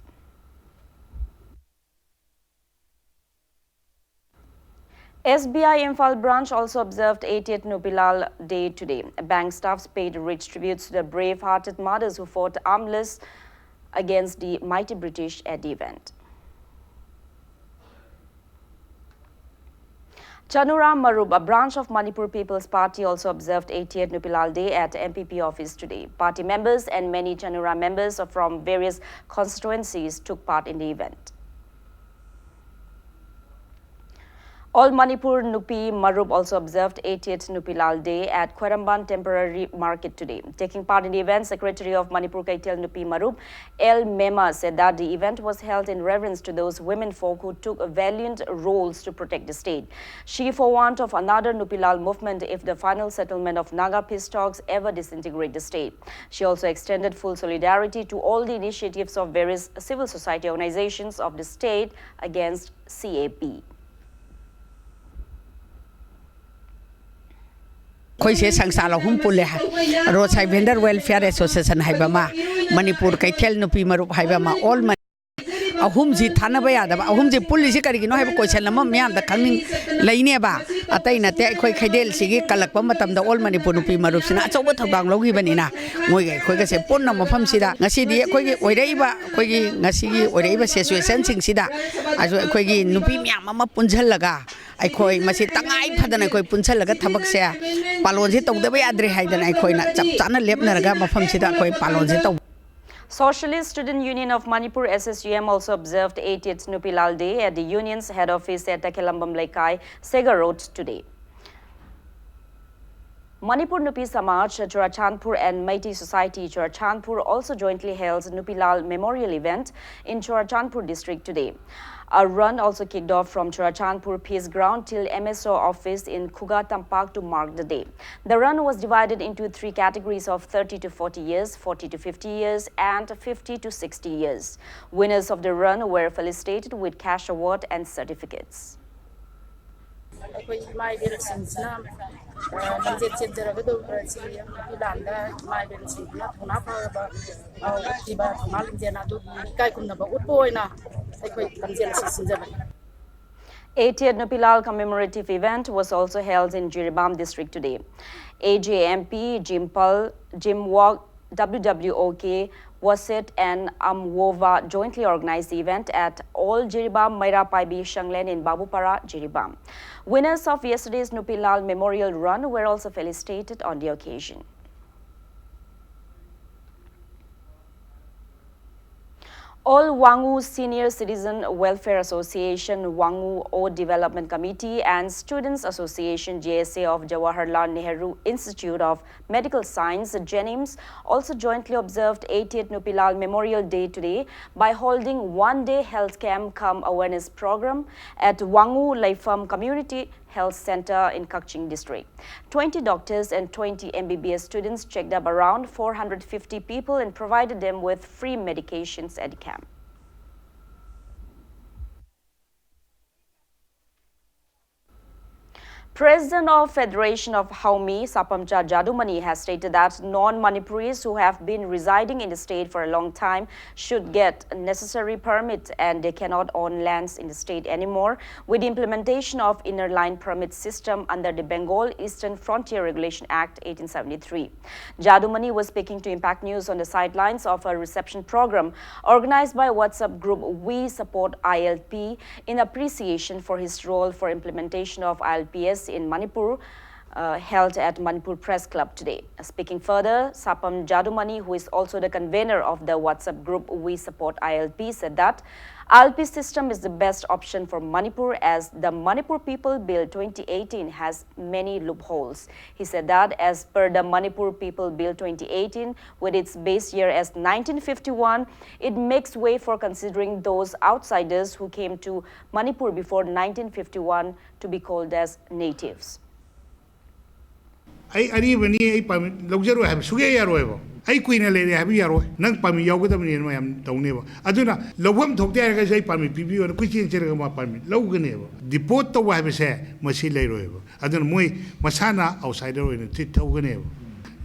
S B I Imphal branch also observed eightieth Nupi Lal Day today. Bank staffs paid rich tributes to the brave-hearted mothers who fought armless against the mighty British at the event. Chanura Marup, a branch of Manipur People's Party, also observed eightieth Nupi Lal Day at M P P office today. Party members and many Chanura members from various constituencies took part in the event. All Manipur Nupi Marup also observed eightieth Nupi Lal Day at Khwairamband Temporary Market today. Taking part in the event, Secretary of Manipur Keithel Nupi Marup, L Mema, said that the event was held in reverence to those women folk who took valiant roles to protect the state. She forewarned of another Nupi Lal movement if the final settlement of Naga peace talks ever disintegrate the state. She also extended full solidarity to all the initiatives of various civil society organizations of the state against C A P. ꯑꯩꯈꯣꯏꯁꯦ ꯁꯪꯁꯊꯥꯟ ꯑꯍꯨꯝ ꯄꯨꯜꯂꯦ꯫ Road ꯁꯥꯏꯗ vendor welfare association ꯍꯥꯏꯕ ꯑꯃ, ꯃꯅꯤꯄꯨꯔ ꯀꯩꯊꯦꯜ ꯅꯨꯄꯤ ꯃꯔꯨꯞ ꯍꯥꯏꯕ ꯑꯃ, ꯑꯣꯜ ꯃꯅꯤ-, ꯑꯍꯨꯝꯁꯤ ꯊꯥꯅꯕ ꯌꯥꯗꯕ꯫ ꯑꯍꯨꯝꯁꯤ ꯄꯨꯜꯂꯤꯁꯤ ꯀꯔꯤꯒꯤꯅꯣ ꯍꯥꯏꯕ ꯀꯣꯏꯁꯟ ꯑꯃ ꯃꯤꯌꯥꯝꯗ ꯈꯪꯅꯤꯡ ꯂꯩꯅꯦꯕ꯫ ꯑꯇꯩ ꯅꯠꯇꯦ, ꯑꯩꯈꯣꯏ ꯈꯩꯗꯦꯜꯁꯤꯒꯤ ꯀꯜꯂꯛꯄ ꯃꯇꯝꯗ ꯑꯣꯜ ꯃꯅꯤꯄꯨꯔ ꯅꯨꯄꯤ ꯃꯔꯨꯞꯁꯤꯅ ꯑꯆꯧꯕ ꯊꯧꯗꯥꯡ ꯂꯧꯈꯤꯕꯅꯤꯅ, ꯃꯣꯏꯒ ꯑꯩꯈꯣꯏꯒꯁꯦ ꯄꯨꯟꯅ ꯃꯐꯝꯁꯤꯗ ꯉꯁꯤꯗꯤ ꯑꯩꯈꯣꯏꯒꯤ ꯑꯣꯏꯔꯛꯏꯕ, ꯑꯩꯈꯣꯏꯒꯤ ꯉꯁꯤꯒꯤ ꯑꯣꯏꯔꯛꯏꯕ ꯁꯤꯆꯨꯋꯦꯁꯟꯁꯤꯡꯁꯤꯗ ꯑꯩꯈꯣꯏꯒꯤ ꯅꯨꯄꯤ ꯃꯌꯥꯝ ꯑꯃ ꯄꯨꯟꯁꯤꯜꯂꯒ ꯑꯩꯈꯣꯏ ꯃꯁꯤ ꯇꯉꯥꯏ ꯐꯗꯅ ꯑꯩꯈꯣꯏ ꯄꯨꯟꯁꯤꯜꯂꯒ ꯊꯕꯛꯁꯦ ꯄꯥꯂꯣꯟꯁꯦ ꯇꯧꯗꯕ ꯌꯥꯗ꯭ꯔꯦ ꯍꯥꯏꯗꯅ ꯑꯩꯈꯣꯏꯅ ꯆꯞ ꯆꯥꯅ ꯂꯦꯞꯅꯔꯒ ꯃꯐꯝꯁꯤꯗ ꯑꯩꯈꯣꯏ ꯄꯥꯂꯣꯟꯁꯦ ꯇꯧ꯫ Socialist Student Union of Manipur, S S U M, also observed eightieth Nupi Lal Day at the union's head office at Takhelambam Leikai, Sega Road today. Manipur Nupi Samaj, Churachandpur and Meitei Society Churachandpur also jointly held Nupi Lal Memorial event in Churachandpur district today. A run also kicked off from Churachandpur Peace Ground till M S O office in Khuga Tampak to mark the day. The run was divided into three categories of thirty to forty years, forty to fifty years, and fifty to sixty years. Winners of the run were felicitated with cash award and certificates. ꯑꯩꯈꯣꯏ ꯏꯃꯥ ꯏꯕꯦꯜꯁꯤꯡꯁꯤꯅ ꯂꯝꯖꯦꯜ ꯆꯦꯟꯖꯔꯒꯗꯧꯔꯤꯕ ꯁꯤ ꯅꯨꯄꯤ ꯂꯥꯟꯗ ꯏꯃꯥ ꯏꯕꯦꯜꯁꯤꯡꯁꯤꯅ ꯊꯧꯅꯥ ꯐꯔꯕ ꯎꯠꯈꯤꯕ ꯊꯧꯅꯥ ꯂꯤꯡꯖꯦꯜ ꯑꯗꯨꯒꯤ ꯏꯀꯥꯏ ꯈꯨꯝꯅꯕ ꯎꯠꯄ ꯑꯣꯏꯅ ꯑꯩꯈꯣꯏ ꯂꯝꯖꯦꯜ ꯑꯁꯤ ꯁꯤꯟꯖꯕꯅꯤ꯫ eightieth Nupi Lal commemorative event was also held in Jiribam district today. A J M P, Jimpal, Jimwok, W W O K, Wasit and Amwova jointly organized the event at All Jiribam Meira Paibi Shanglen in Babupara, Jiribam. Winners of yesterday's Nupi Lal Memorial Run were also felicitated on the occasion. All Wangu Senior Citizen Welfare Association, Wangu O Development Committee, and Students Association, J S A, of Jawaharlal Nehru Institute of Medical Science, JNIMS, also jointly observed eightieth Nupilal Memorial Day today by holding one-day health camp cum awareness program at Wangu Leifam Community Health Center in Kakching District. Twenty doctors and twenty M B B S students checked up around four hundred fifty people and provided them with free medications at the camp. President of Federation of Haumi, Sapamcha Jadumani, has stated that non-Manipuris who have been residing in the state for a long time should get necessary permit and they cannot own lands in the state anymore with the implementation of Inner Line Permit System under the Bengal Eastern Frontier Regulation Act eighteen seventy-three. Jadumani was speaking to Impact News on the sidelines of a reception program organized by WhatsApp group We Support I L P in appreciation for his role for implementation of I L Ps in Manipur, uh, held at Manipur Press Club today. Speaking further, Sapam Jadumani, who is also the convener of the WhatsApp group We Support I L P, said that I L P system is the best option for Manipur as the Manipur People Bill twenty eighteen has many loopholes. He said that as per the Manipur People Bill twenty eighteen, with its base year as nineteen fifty-one, it makes way for considering those outsiders who came to Manipur before nineteen fifty-one to be called as natives. ꯑꯩ ꯑꯔꯤꯕꯅꯤ, ꯑꯩ permit ꯂꯧꯖꯔꯣꯏ ꯍꯥꯏꯕ ꯁꯨꯛꯌꯥ ꯌꯥꯔꯣꯏꯕ꯫ ꯑꯩ ꯀꯨꯏꯅ ꯂꯩꯔꯦ ꯍꯥꯏꯕ ꯌꯥꯔꯣꯏ꯫ ꯅꯪ ꯄꯥꯔꯃꯤꯠ ꯌꯥꯎꯒꯗꯕꯅꯤꯅ ꯃꯌꯥꯝ ꯇꯧꯅꯦꯕ꯫ ꯑꯗꯨꯅ ꯂꯧꯐꯝ ꯊꯣꯛꯇꯦ ꯍꯥꯏꯔꯒꯁꯨ ꯑꯩ ꯄꯥꯔꯃꯤꯠ ꯄꯤꯕꯤꯌꯣꯅ ꯀꯣꯏꯆꯦꯟ ꯆꯦꯜꯂꯒ ꯃꯥ ꯄꯥꯔꯃꯤꯠ ꯂꯧꯒꯅꯦꯕ꯫ ꯗꯤꯄꯣꯔꯠ ꯇꯧꯕ ꯍꯥꯏꯕꯁꯦ ꯃꯁꯤ ꯂꯩꯔꯣꯏꯕ꯫ ꯑꯗꯨꯅ ꯃꯣꯏ ꯃꯁꯥꯅ ꯑꯥꯎꯠꯁꯥꯏꯗꯔ ꯑꯣꯏꯅ ꯇ꯭ꯔꯤꯠ ꯇꯧꯒꯅꯦꯕ꯫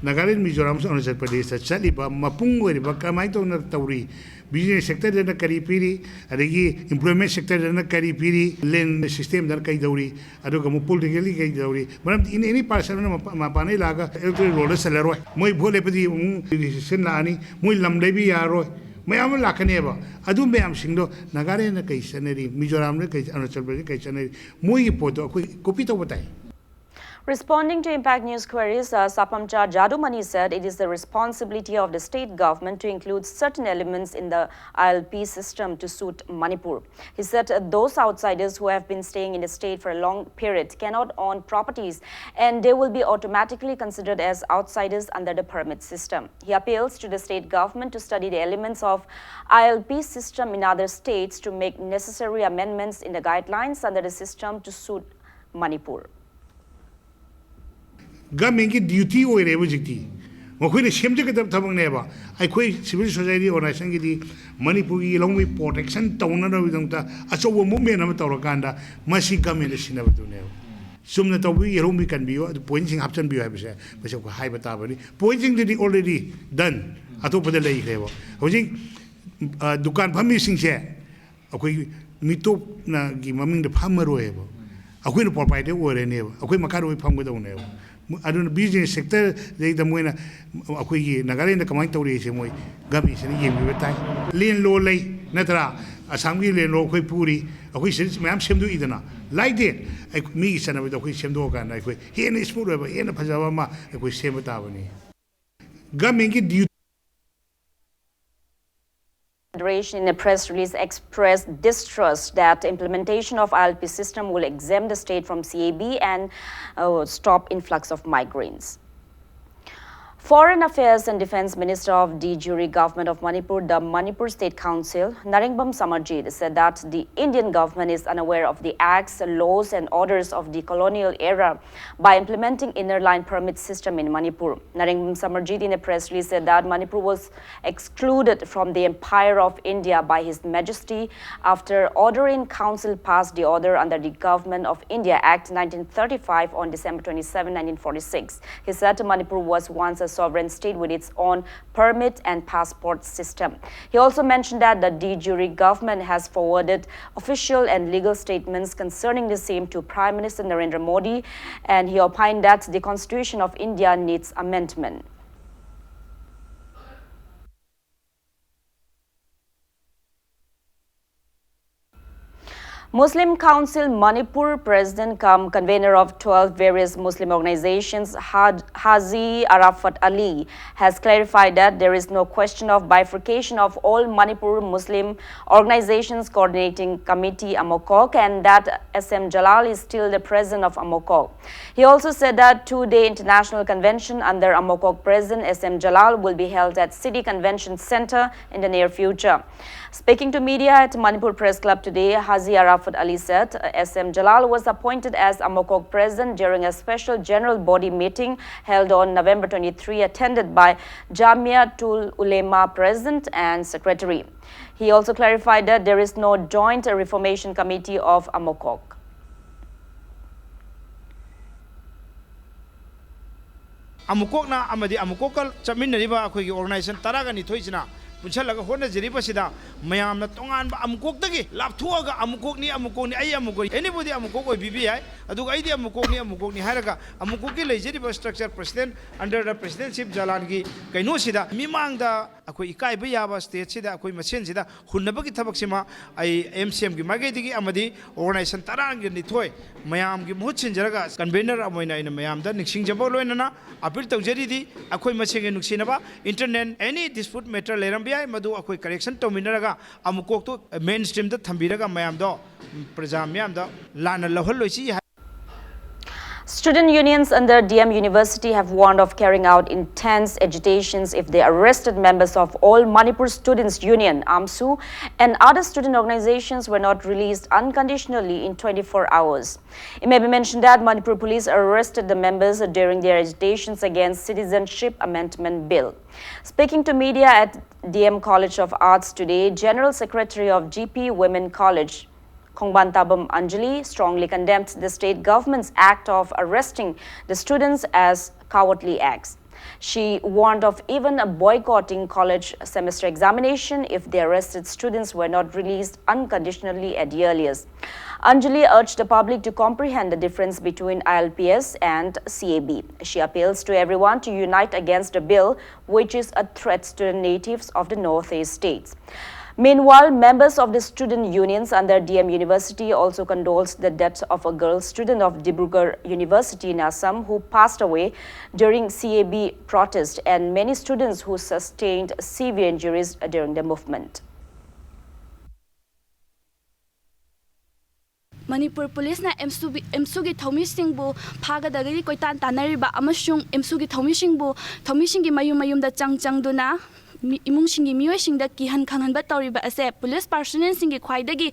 ꯅꯥꯒꯥꯂꯦꯟ, ꯃꯤꯖꯣꯔꯥꯝ, ꯑꯔꯨꯅꯥꯆꯜ ꯄ꯭ꯔꯗꯦꯁꯇ ꯆꯠꯂꯤꯕ ꯃꯄꯨꯡ ꯑꯣꯏꯔꯤꯕ ꯀꯃꯥꯏꯅ ꯇꯧꯅ ꯇꯧꯔꯤ? ꯕꯤꯖꯤꯅꯦꯁ ꯁꯦꯛꯇꯔꯗꯅ ꯀꯔꯤ ꯄꯤꯔꯤ? ꯑꯗꯒꯤ ꯏꯝꯄ꯭ꯂꯣꯏꯃꯦꯟ ꯁꯦꯛꯇꯔꯗꯅ ꯀꯔꯤ ꯄꯤꯔꯤ? ꯂꯦꯟ ꯁꯤꯁꯇꯦꯝꯗꯅ ꯀꯩꯗꯧꯔꯤ? ꯑꯗꯨꯒ ꯑꯃꯨꯛ ꯄꯣꯂꯤꯇꯤꯀꯦꯜꯂꯤ ꯀꯩꯗꯧꯔꯤ? ꯃꯔꯝꯗꯤ in any person ꯑꯃꯅ ꯃꯄꯥ-, ꯃꯄꯥꯟꯗꯩ ꯂꯥꯛꯑꯒ ꯏꯂꯦꯛꯇꯣꯔꯦꯜ ꯔꯣꯜꯗ ꯆꯜꯂꯔꯣꯏ꯫ ꯃꯣꯏ ꯚꯣꯠ ꯂꯦꯞꯄꯗꯤ ꯑꯃꯨꯛ ꯔꯤꯁꯦꯁꯟ ꯂꯥꯛꯑꯅꯤ, ꯃꯣꯏ ꯂꯝ ꯂꯩꯕ ꯌꯥꯔꯔꯣꯏ, ꯃꯌꯥꯝ ꯑꯃ ꯂꯥꯛꯀꯅꯦꯕ꯫ ꯑꯗꯨ ꯃꯌꯥꯝꯁꯤꯡꯗꯣ ꯅꯥꯒꯥꯂꯦꯟꯗ ꯀꯩ ꯆꯠꯅꯔꯤ, ꯃꯤꯖꯣꯔꯥꯝꯗ ꯀꯩ, ꯑꯔꯨꯅꯥꯆꯜ ꯄ꯭ꯔꯗꯦꯁꯇ ꯀꯩ ꯆꯠꯅꯔꯤ, ꯃꯣꯏꯒꯤ ꯄꯣꯠꯇꯣ ꯑꯩꯈꯣꯏ ꯀꯣꯄꯤ ꯇꯧꯕ ꯇꯥꯏ꯫ Responding to Impact News queries, uh, Sapamcha Jadumani said it is the responsibility of the state government to include certain elements in the I L P system to suit Manipur. He said, uh, those outsiders who have been staying in the state for a long period cannot own properties and they will be automatically considered as outsiders under the permit system. He appeals to the state government to study the elements of I L P system in other states to make necessary amendments in the guidelines under the system to suit Manipur. ꯒꯃꯦꯟꯒꯤ duty ꯑꯣꯏꯔꯦꯕ ꯍꯧꯖꯤꯛꯇꯤ꯫ ꯃꯈꯣꯏꯅ ꯁꯦꯝꯖꯒꯗꯕ ꯊꯕꯛꯅꯦꯕ꯫ ꯑꯩꯈꯣꯏ civil society ꯑꯣꯔꯒꯅꯥꯏꯖꯦꯁꯟꯒꯤꯗꯤ ꯃꯅꯤꯄꯨꯔꯒꯤ ꯂꯧꯃꯤ protection ꯇꯧꯅꯅꯕꯒꯤꯗꯃꯛꯇ ꯑꯆꯧꯕ ꯃꯨꯞꯃꯦꯟ ꯑꯃ ꯇꯧꯔꯀꯥꯟꯗ ꯃꯁꯤ ꯒꯃꯦꯟꯗ ꯁꯤꯟꯅꯕꯗꯨꯅꯦꯕ꯫ ꯆꯨꯝꯅ ꯇꯧꯕꯤꯌꯨ, ꯌꯦꯜꯍꯧꯃꯤ ꯀꯟꯕꯤꯌꯨ, ꯑꯗꯨ ꯄꯣꯏꯟꯁꯤꯡ ꯍꯥꯞꯆꯤꯟꯕꯤꯌꯨ ꯍꯥꯏꯕꯁꯦ ꯃꯁꯤ ꯑꯩꯈꯣꯏ ꯍꯥꯏꯕ ꯇꯥꯕꯅꯤ꯫ ꯄꯣꯏꯟꯁꯤꯡꯗꯨꯗꯤ ꯑꯣꯜꯔꯦꯗꯤ ꯗꯟ, ꯑꯇꯣꯞꯄꯗ ꯂꯩꯈ꯭ꯔꯦꯕ꯫ ꯍꯧꯖꯤꯛ ꯑ, ꯗꯨꯀꯥꯟ ꯐꯝꯃꯤꯁꯤꯡꯁꯦ ꯑꯩꯈꯣꯏ ꯃꯤꯇꯣꯞꯅꯒꯤ ꯃꯃꯤꯡꯗ ꯐꯝꯃꯔꯣꯏꯕ꯫ ꯑꯩꯈꯣꯏꯅ ꯄ꯭ꯔꯣꯄꯥꯏꯇꯔ ꯑꯣꯏꯔꯅꯦꯕ, ꯑꯩꯈꯣꯏ ꯃꯈꯥꯗ ꯂꯣꯏ ꯐꯝꯒꯗꯧꯅꯦꯕ꯫ ꯑꯗꯨꯅ ꯕꯤꯖꯤꯅꯦꯁ ꯁꯦꯛꯇꯔꯗꯩꯗ ꯃꯣꯏꯅ ꯑꯩꯈꯣꯏꯒꯤ ꯅꯥꯒꯥꯂꯦꯟꯗ ꯀꯃꯥꯏꯅ ꯇꯧꯔꯤꯁꯦ ꯃꯣꯏ ꯒꯃꯦꯟꯁꯤꯅ ꯌꯦꯡꯕꯤꯕ ꯇꯥꯏ꯫ ꯂꯦꯟ ꯂꯣ ꯂꯩ ꯅꯠꯇ꯭ꯔꯥ? ꯑꯁꯥꯝꯒꯤ ꯂꯦꯟ ꯂꯣ ꯑꯩꯈꯣꯏ ꯄꯨꯔꯤ, ꯑꯩꯈꯣꯏ ꯁꯤꯗ ꯃꯌꯥꯝ ꯁꯦꯝꯗꯣꯛꯏꯗꯅ꯫ ꯂꯥꯏꯗꯦ, ꯑꯩ-, ꯃꯤꯒꯤ ꯆꯠꯅꯕꯤꯗ ꯑꯩꯈꯣꯏ ꯁꯦꯝꯗꯣꯛꯑꯀꯥꯟꯗ ꯑꯩꯈꯣꯏ ꯍꯦꯟꯅ ꯁ꯭ꯃꯨꯠ ꯑꯣꯏꯕ, ꯍꯦꯟꯅ ꯐꯖꯕ ꯑꯃ ꯑꯩꯈꯣꯏ ꯁꯦꯝꯕ ꯇꯥꯕꯅꯤ꯫ ꯒꯃꯦꯟꯒꯤ duty Federation in a press release expressed distrust that implementation of I L P system will exempt the state from C A B and uh, stop influx of migrants. Foreign Affairs and Defense Minister of de jure government of Manipur, the Manipur State Council, Narengbam Samarjit, said that the Indian government is unaware of the acts, laws, and orders of the colonial era by implementing inner line permit system in Manipur. Narengbam Samarjit, in a press release, said that Manipur was excluded from the Empire of India by His Majesty after ordering council passed the order under the Government of India Act nineteen thirty-five on December twenty-seven, nineteen forty-six. He said Manipur was once a sovereign state with its own permit and passport system. He also mentioned that the de jure government has forwarded official and legal statements concerning the same to Prime Minister Narendra Modi, and he opined that the Constitution of India needs amendment. Muslim Council Manipur, president cum convener of twelve various Muslim organizations, Had- Haji Arafat Ali, has clarified that there is no question of bifurcation of all Manipur Muslim organizations coordinating committee, AMOCOC, and that S M Jalal is still the president of AMOCOC. He also said that two-day international convention under AMOCOC president S M Jalal will be held at City Convention Center in the near future. Speaking to media at Manipur Press Club today, Haji Arafat Ali said S M Jalal was appointed as AMOCOC president during a special general body meeting held on November twenty-three, attended by Jamiatul Ulema president and secretary. He also clarified that there is no joint reformation committee of AMOCOC. ꯑꯃꯨꯀꯣꯛꯅ ꯑꯃꯗꯤ ꯑꯃꯨꯀꯣꯛꯀ ꯆꯠꯃꯤꯟꯅꯔꯤꯕ ꯑꯩꯈꯣꯏꯒꯤ organisation ꯇꯔꯥꯒ ꯅꯤꯊꯣꯏꯁꯤꯅ ꯄꯨꯟꯁꯤꯜꯂꯒ ꯍꯣꯠꯅꯖꯔꯤꯕꯁꯤꯗ, ꯃꯌꯥꯝꯅ ꯇꯣꯉꯥꯟꯕ ꯑꯃꯨꯀꯣꯛꯇꯒꯤ ꯂꯥꯞꯊꯣꯛꯑꯒ ꯑꯃꯨꯀꯣꯛꯅꯤ, ꯑꯃꯨꯀꯣꯛꯅꯤ, ꯑꯩ ꯑꯃꯨꯀꯣꯛ, anybody ꯑꯃꯨꯀꯣꯛ ꯑꯣꯏꯕꯤꯕ ꯌꯥꯏ, ꯑꯗꯨꯒ ꯑꯩꯗꯤ ꯑꯃꯨꯀꯣꯛꯅꯤ, ꯑꯃꯨꯀꯣꯛꯅꯤ ꯍꯥꯏꯔꯒ ꯑꯃꯨꯀꯣꯛꯀꯤ ꯂꯩꯖꯔꯤꯕ structure, president, under the presidentship ꯖꯂꯥꯟꯒꯤ ꯀꯩꯅꯣꯁꯤꯗ ꯃꯤꯃꯥꯡꯗ ꯑꯩꯈꯣꯏ ꯏꯀꯥꯏꯕ ꯌꯥꯕ stageꯁꯤꯗ ꯑꯩꯈꯣꯏ ꯃꯁꯦꯟꯁꯤꯗ ꯍꯨꯟꯅꯕꯒꯤ ꯊꯕꯛꯁꯤꯃ ꯑꯩ ꯑꯦꯝ ꯁꯤ ꯑꯦꯝꯒꯤ ꯃꯥꯏꯀꯩꯗꯒꯤ ꯑꯃꯗꯤ ꯑꯣꯔꯒꯅꯥꯏꯖꯦꯁꯟ ꯇꯔꯥꯒ ꯅꯤꯊꯣꯏ ꯃꯌꯥꯝꯒꯤ ꯃꯍꯨꯠ ꯁꯤꯟꯖꯔꯒ convener ꯑꯃ ꯑꯣꯏꯅ ꯑꯩꯅ ꯃꯌꯥꯝꯗ ꯅꯤꯡꯁꯤꯡꯖꯕꯒ ꯂꯣꯏꯅꯅ appeal ꯇꯧꯖꯔꯤꯗꯤ, ꯑꯩꯈꯣꯏ ꯃꯁꯦꯟꯒꯤ ꯅꯨꯡꯁꯤꯅꯕ, internal any dispute matter ꯂꯩꯔꯝꯕ ꯌꯥꯏ, ꯃꯗꯨ ꯑꯩꯈꯣꯏ correction ꯇꯧꯃꯤꯟꯅꯔꯒ ꯑꯃꯨꯀꯣꯛꯇꯨ main streamꯗ ꯊꯝꯕꯤꯔꯒ ꯃꯌꯥꯝꯗꯣ ꯄ꯭ꯔꯖꯥ ꯃꯤꯌꯥꯝꯗ ꯂꯥꯟꯅ ꯂꯧꯍꯜꯂꯣꯏꯁꯤ ꯍꯥꯏ꯫ Student unions under D M University have warned of carrying out intense agitations if the arrested members of All Manipur Students Union, AMSU, and other student organizations were not released unconditionally in twenty-four hours. It may be mentioned that Manipur police arrested the members during their agitations against Citizenship Amendment Bill. Speaking to media at D M College of Arts today, General Secretary of G P Women College, Khongban Tabam Anjali, strongly condemned the state government's act of arresting the students as cowardly acts. She warned of even boycotting college semester examination if the arrested students were not released unconditionally at the earliest. Anjali urged the public to comprehend the difference between I L P S and C A B. She appeals to everyone to unite against the bill, which is a threat to the natives of the Northeast states. Meanwhile, members of the student unions under D M University also condoles the death of a girl student of Dibrugarh University in Assam who passed away during C A B protest and many students who sustained severe injuries during the movement. Manipur ꯄꯨꯂꯤꯁꯅ ꯑꯦꯝꯁꯨꯒꯤ ꯊꯧꯃꯤꯁꯤꯡꯕꯨ ꯐꯥꯒꯗꯕꯒꯤ ꯀꯣꯏꯇꯥꯟ ꯇꯥꯟꯅꯔꯤꯕ ꯑꯃꯁꯨꯡ ꯑꯦꯝꯁꯨꯒꯤ ꯊꯧꯃꯤꯁꯤꯡꯕꯨ ꯊꯧꯃꯤꯁꯤꯡꯒꯤ ꯃꯌꯨꯝ ꯃꯌꯨꯝꯗ ꯆꯪ ꯆꯪꯗꯨꯅ ꯏꯃꯨꯡꯁꯤꯡꯒꯤ ꯃꯤꯑꯣꯏꯁꯤꯡꯗ ꯀꯤꯍꯟ ꯈꯪꯍꯟꯕ ꯇꯧꯔꯤꯕ ꯑꯁꯦ ꯄꯨꯂꯤꯁ ꯄꯥꯔꯁꯣꯅꯦꯜꯁꯤꯡꯒꯤ ꯈ꯭ꯋꯥꯏꯗꯒꯤ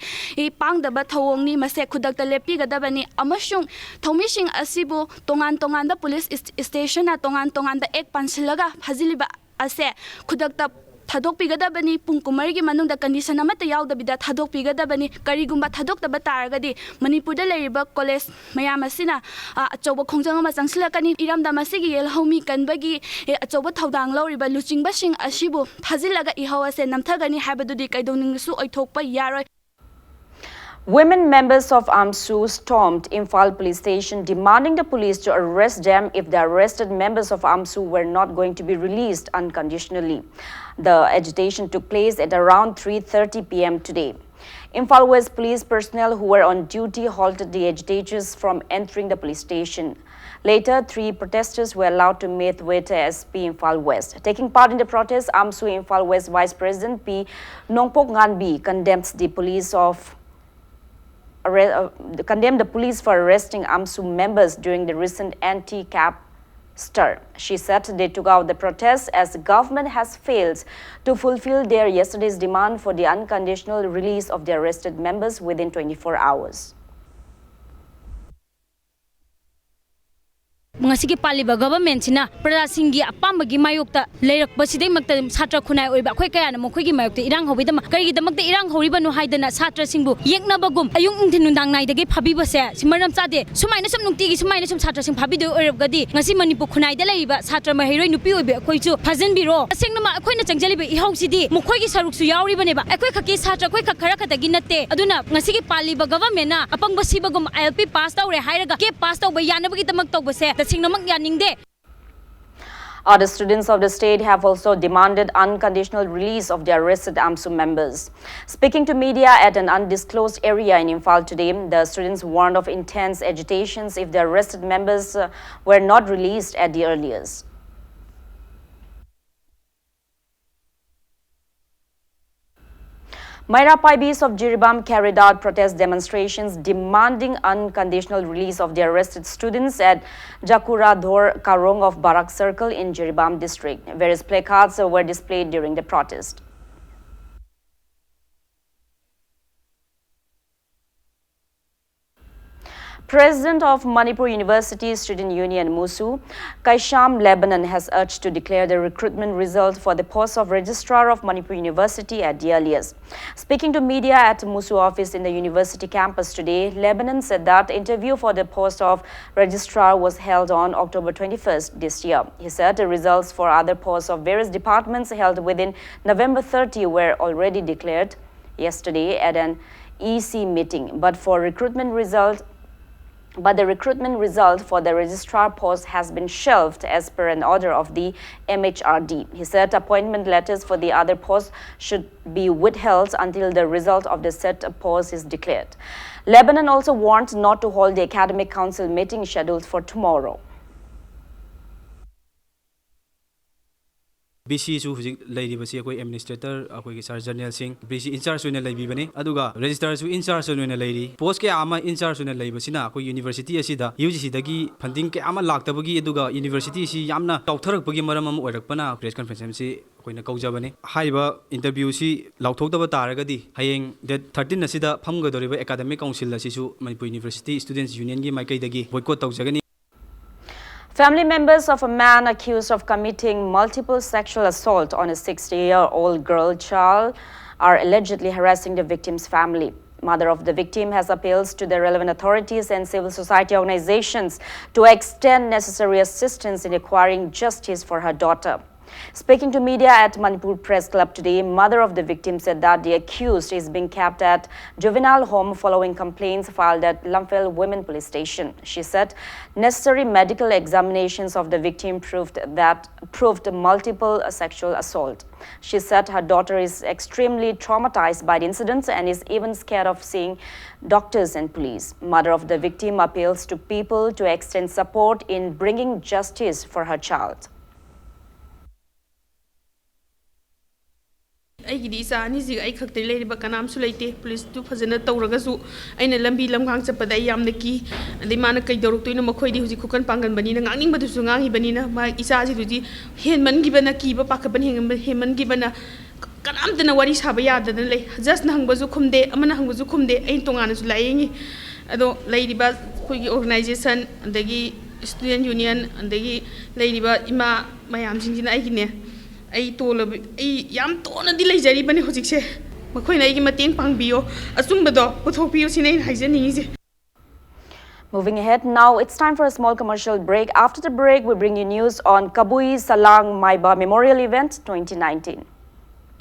ꯄꯥꯡꯗꯕ ꯊꯧꯑꯣꯡꯅꯤ꯫ ꯃꯁꯦ ꯈꯨꯗꯛꯇ ꯂꯦꯞꯄꯤꯒꯗꯕꯅꯤ ꯑꯃꯁꯨꯡ ꯊꯧꯃꯤꯁꯤꯡ ꯑꯁꯤꯕꯨ ꯇꯣꯉꯥꯟ ꯇꯣꯉꯥꯟꯕ ꯄꯨꯂꯤꯁ ꯏꯁꯇꯦꯁꯟꯅ ꯇꯣꯉꯥꯟ ꯇꯣꯉꯥꯟꯕ ꯑꯦꯛ ꯄꯥꯟꯁꯤꯜꯂꯒ ꯐꯥꯖꯤꯜꯂꯤꯕ ꯑꯁꯦ ꯈꯨꯗꯛꯇ ꯊꯥꯗꯣꯛꯄꯤꯒꯗꯕꯅꯤ꯫ ꯄꯨꯡ ꯀꯨꯟꯃꯔꯤꯒꯤ ꯃꯅꯨꯡꯗ ꯀꯟꯗꯤꯁꯟ ꯑꯃꯠꯇ ꯌꯥꯎꯗꯕꯤꯗ ꯊꯥꯗꯣꯛꯄꯤꯒꯗꯕꯅꯤ꯫ ꯀꯔꯤꯒꯨꯝꯕ ꯊꯥꯗꯣꯛꯇꯕ ꯇꯥꯔꯒꯗꯤ ꯃꯅꯤꯄꯨꯔꯗ ꯂꯩꯔꯤꯕ ꯀꯣꯂꯦꯖ ꯃꯌꯥꯝ ꯑꯁꯤꯅ ꯑꯆꯧꯕ ꯈꯣꯡꯖꯪ ꯑꯃ ꯆꯪꯁꯤꯜꯂꯛꯀꯅꯤ꯫ ꯏꯔꯝꯗꯝ ꯑꯁꯤꯒꯤ ꯌꯦꯜꯍꯧꯃꯤ ꯀꯟꯕꯒꯤ ꯑꯆꯧꯕ ꯊꯧꯗꯥꯡ ꯂꯧꯔꯤꯕ ꯂꯨꯆꯤꯡꯕꯁꯤꯡ ꯑꯁꯤꯕꯨ ꯐꯥꯖꯤꯜꯂꯒ ꯏꯍꯧ ꯑꯁꯦ ꯅꯝꯊꯒꯅꯤ ꯍꯥꯏꯕꯗꯨꯗꯤ ꯀꯩꯗꯧꯅꯨꯡꯗꯁꯨ ꯑꯣꯏꯊꯣꯛꯄ ꯌꯥꯔꯣꯏ꯫ Women members of AMSU stormed Imphal police station demanding the police to arrest them if the arrested members of AMSU were not going to be released unconditionally. The agitation took place at around three thirty p m today. Imphal West police personnel who were on duty halted the agitators from entering the police station. Later, three protesters were allowed to meet with S P Imphal West. Taking part in the protest, AMSU Imphal West Vice President P Nongpok Nganbi condemns the police of arre- uh, condemned the police for arresting AMSU members during the recent anti-cab stir. She said they took out the protest as the government has failed to fulfill their yesterday's demand for the unconditional release of the arrested members within twenty-four hours. ꯉꯁꯤꯒꯤ ꯄꯥꯜꯂꯤꯕ ꯒꯚꯔꯟꯃꯦꯟꯠꯁꯤꯅ ꯄ꯭ꯔꯖꯥꯁꯤꯡꯒꯤ ꯑꯄꯥꯝꯕꯒꯤ ꯃꯥꯌꯣꯛꯇ ꯂꯩꯔꯛꯄꯁꯤꯗꯩꯃꯛꯇ ꯁꯥꯇ꯭ꯔ ꯈꯨꯟꯅꯥꯏ ꯑꯣꯏꯕ ꯑꯩꯈꯣꯏ ꯀꯌꯥꯅ ꯃꯈꯣꯏꯒꯤ ꯃꯥꯌꯣꯛꯇ ꯏꯔꯥꯡ ꯍꯧꯕꯒꯤꯗꯃꯛ ꯀꯔꯤꯒꯤꯗꯃꯛꯇ ꯏꯔꯥꯡ ꯍꯧꯔꯤꯕꯅꯣ ꯍꯥꯏꯗꯅ ꯁꯥꯇ꯭ꯔꯁꯤꯡꯕꯨ ꯌꯦꯛꯅꯕꯒꯨꯝ ꯑꯌꯨꯛ ꯅꯨꯡꯊꯤꯟ ꯅꯨꯡꯗꯥꯡ ꯅꯥꯏꯗꯒꯩ ꯐꯥꯕꯤꯕꯁꯦ ꯁꯤ ꯃꯔꯝ ꯆꯥꯗꯦ꯫ ꯁꯨꯃꯥꯏꯅ ꯁꯨꯝ ꯅꯨꯡꯇꯤꯒꯤ ꯁꯨꯃꯥꯏꯅ ꯁꯨꯝ ꯁꯥꯇ꯭ꯔꯁꯤꯡ ꯐꯥꯕꯤꯗꯣꯏ ꯑꯣꯏꯔꯒꯗꯤ ꯉꯁꯤ ꯃꯅꯤꯄꯨꯔ ꯈꯨꯟꯅꯥꯏꯗ ꯂꯩꯔꯤꯕ ꯁꯥꯇ꯭ꯔ ꯃꯍꯩꯔꯣꯏ ꯅꯨꯄꯤ ꯑꯣꯏꯕꯤ ꯑꯩꯈꯣꯏꯁꯨ ꯐꯥꯖꯤꯟꯕꯤꯔꯣ꯫ ꯇꯁꯦꯡꯅꯃꯛ ꯑꯩꯈꯣꯏꯅ ꯆꯪꯖꯔꯤꯕ ꯏꯍꯧꯁꯤꯗꯤ ꯃꯈꯣꯏꯒꯤ ꯁꯔꯨꯛꯁꯨ ꯌꯥꯎꯔꯤꯕꯅꯦꯕ꯫ ꯑꯩꯈꯣꯏ ꯈꯛꯀꯤ ꯁꯥꯇ꯭ꯔ ꯑꯩꯈꯣꯏ ꯈꯛ ꯈꯔ ꯈꯛꯇꯒꯤ ꯅꯠꯇꯦ꯫ ꯑꯗꯨꯅ ꯉꯁꯤꯒꯤ ꯄꯥꯜꯂꯤꯕ ꯒꯚꯔꯟꯃꯦꯟꯠꯅ ꯑꯄꯪꯕ ꯁꯤꯕꯒꯨꯝ ꯑꯥꯏ ꯑꯦꯜ ꯄꯤ ꯄꯥꯁ ꯇꯧꯔꯦ ꯍꯥꯏꯔꯒ ꯀꯦꯞ ꯄꯥꯁ ꯇꯧꯕ ꯌꯥꯅꯕꯒꯤꯗꯃꯛ ꯇꯧꯕꯁꯦ ꯇꯁꯦꯡꯅꯃꯛ ꯌꯥꯅꯤꯡꯗꯦ꯫ Other students of the state have also demanded unconditional release of the arrested AMSU members. Speaking to media at an undisclosed area in Imphal today, the students warned of intense agitations if the arrested members uh, were not released at the earliest. Maira Paibis of Jiribam carried out protest demonstrations demanding unconditional release of the arrested students at Jakura Dhor Karong of Barak Circle in Jiribam district. Various placards were displayed during the protest. President of Manipur University Student Union MUSU, Kaisham Lebanon, has urged to declare the recruitment result for the post of Registrar of Manipur University at the earliest. Speaking to media at MUSU office in the university campus today, Lebanon said that interview for the post of Registrar was held on October twenty-first this year. He said the results for other posts of various departments held within November thirty were already declared yesterday at an E C meeting, but for recruitment result, but the recruitment result for the registrar post has been shelved as per an order of the M H R D. He said appointment letters for the other posts should be withheld until the result of the said post is declared. Lebanon also warned not to hold the academic council meeting scheduled for tomorrow. B ꯁꯤꯁꯨ ꯍꯧꯖꯤꯛ ꯂꯩꯔꯤꯕꯁꯤ ꯑꯩꯈꯣꯏ administrator, ꯑꯩꯈꯣꯏꯒꯤ ꯁꯥꯔ journal ꯁꯤꯡ, B C in-charge ꯑꯣꯏꯅ ꯂꯩꯕꯤꯕꯅꯤ꯫ ꯑꯗꯨꯒ ꯔꯦꯖꯤꯁꯇ꯭ꯔꯥꯔꯁꯨ in-charge ꯑꯣꯏꯅ ꯂꯩꯔꯤ꯫ ꯄꯣꯁ ꯀꯌꯥ ꯑꯃ ꯏꯟꯆꯥꯔꯖ ꯑꯣꯏꯅ ꯂꯩꯕꯁꯤꯅ ꯑꯩꯈꯣꯏ ꯌꯨꯅꯤꯚꯔꯁꯤꯇꯤ ꯑꯁꯤꯗ ꯌꯨ ꯖꯤ ꯁꯤꯗꯒꯤ ꯐꯟꯗꯤꯡ ꯀꯌꯥ ꯑꯃ ꯂꯥꯛꯇꯕꯒꯤ, ꯑꯗꯨꯒ ꯌꯨꯅꯤꯚꯔꯁꯤꯇꯤ ꯑꯁꯤ ꯌꯥꯝꯅ ꯆꯥꯎꯊꯔꯛꯄꯒꯤ ꯃꯔꯝ ꯑꯃ ꯑꯣꯏꯔꯛꯄꯅ ꯄ꯭ꯔꯦꯁ ꯀꯟꯐꯔꯦꯟꯁ ꯑꯁꯤ ꯑꯩꯈꯣꯏꯅ ꯀꯧꯖꯕꯅꯤ꯫ ꯍꯥꯏꯔꯤꯕ ꯏꯟꯇꯔꯚ꯭ꯌꯨꯁꯤ ꯂꯥꯎꯊꯣꯛꯇꯕ ꯇꯥꯔꯒꯗꯤ ꯍꯌꯦꯡ ꯗꯦꯠ ꯊꯥꯔꯇꯤꯟ ꯑꯁꯤꯗ ꯐꯝꯒꯗꯧꯔꯤꯕ ꯑꯦꯀꯥꯗꯃꯤꯛ ꯀꯥꯎꯟꯁꯤꯜ ꯑꯁꯤꯁꯨ ꯃꯅꯤꯄꯨꯔ ꯌꯨꯅꯤꯚꯔꯁꯤꯇꯤ ꯁ꯭ꯇꯨꯗꯦꯟꯠꯁ ꯌꯨꯅꯤꯌꯟꯒꯤ ꯃꯥꯏꯀꯩꯗꯒꯤ ꯕꯣꯏꯀꯣꯠ ꯇꯧꯖꯒꯅꯤ꯫ Family members of a man accused of committing multiple sexual assault on a sixteen-year-old girl child are allegedly harassing the victim's family. Mother of the victim has appealed to the relevant authorities and civil society organizations to extend necessary assistance in acquiring justice for her daughter. Speaking to media at Manipur Press Club today, mother of the victim said that the accused is being kept at juvenile home following complaints filed at Lamphel Women Police Station. She said necessary medical examinations of the victim proved that proved multiple sexual assault. She said her daughter is extremely traumatized by the incident and is even scared of seeing doctors and police. Mother of the victim appeals to people to extend support in bringing justice for her child. ꯑꯩꯒꯤꯗꯤ ꯏꯆꯥ ꯑꯅꯤꯁꯤꯒ ꯑꯩ ꯈꯛꯇ ꯂꯩꯔꯤꯕ, ꯀꯅꯥꯝꯁꯨ ꯂꯩꯇꯦ꯫ ꯄꯨꯂꯤꯁꯇꯨ ꯐꯖꯅ ꯇꯧꯔꯒꯁꯨ ꯑꯩꯅ ꯂꯝꯕꯤ ꯂꯝꯈꯥꯡ ꯆꯠꯄꯗ ꯑꯩ ꯌꯥꯝꯅ ꯀꯤ꯫ ꯑꯗꯩ ꯃꯥꯅ ꯀꯩꯗꯧꯔꯛꯇꯣꯏꯅꯣ, ꯃꯈꯣꯏꯗꯤ ꯍꯧꯖꯤꯛ ꯈꯨꯀꯟ ꯄꯥꯡꯒꯟꯕꯅꯤꯅ ꯉꯥꯡꯅꯤꯡꯕꯗꯨꯁꯨ ꯉꯥꯡꯉꯤꯕꯅꯤꯅ꯫ ꯃꯥ ꯏꯆꯥꯁꯤꯗꯨꯗꯤ ꯍꯦꯟꯃꯟꯈꯤꯕꯅ, ꯀꯤꯕ ꯄꯥꯈꯠꯄꯅ ꯍꯦꯟꯃꯟ- ꯍꯦꯟꯃꯟꯈꯤꯕꯅ ꯀꯅꯥꯝꯇꯅ ꯋꯥꯔꯤ ꯁꯥꯕ ꯌꯥꯗꯗꯅ ꯂꯩ꯫ ꯖꯁꯅ ꯍꯪꯕꯁꯨ ꯈꯨꯝꯗꯦ, ꯑꯃꯅ ꯍꯪꯕꯁꯨ ꯈꯨꯝꯗꯦ꯫ ꯑꯩꯅ ꯇꯣꯉꯥꯟꯅꯁꯨ ꯂꯥꯏꯌꯦꯡꯉꯤ꯫ ꯑꯗꯣ ꯂꯩꯔꯤꯕ ꯑꯩꯈꯣꯏꯒꯤ organization, ꯑꯗꯒꯤ student union, ꯑꯗꯒꯤ ꯂꯩꯔꯤꯕ ꯏꯃꯥ ꯃꯌꯥꯝꯁꯤꯡꯁꯤꯅ ꯑꯩꯒꯤꯅꯦ, ꯑꯩ ꯇꯣꯜꯂꯕ, ꯑꯩ ꯌꯥꯝ ꯇꯣꯟꯅꯗꯤ ꯂꯩꯖꯔꯤꯕꯅꯤ ꯍꯧꯖꯤꯛꯁꯦ꯫ ꯃꯈꯣꯏꯅ ꯑꯩꯒꯤ ꯃꯇꯦꯡ ꯄꯥꯡꯕꯤꯌꯣ, ꯑꯆꯨꯝꯕꯗꯣ ꯄꯨꯊꯣꯛꯄꯤꯌꯨ ꯁꯤꯅꯤ ꯑꯩꯅ ꯍꯥꯏꯖꯅꯤꯡꯉꯤꯁꯦ꯫ Moving ahead, now it's time for a small commercial break. After the break, we bring you news on Kabui Salang Maiba Memorial Event twenty nineteen.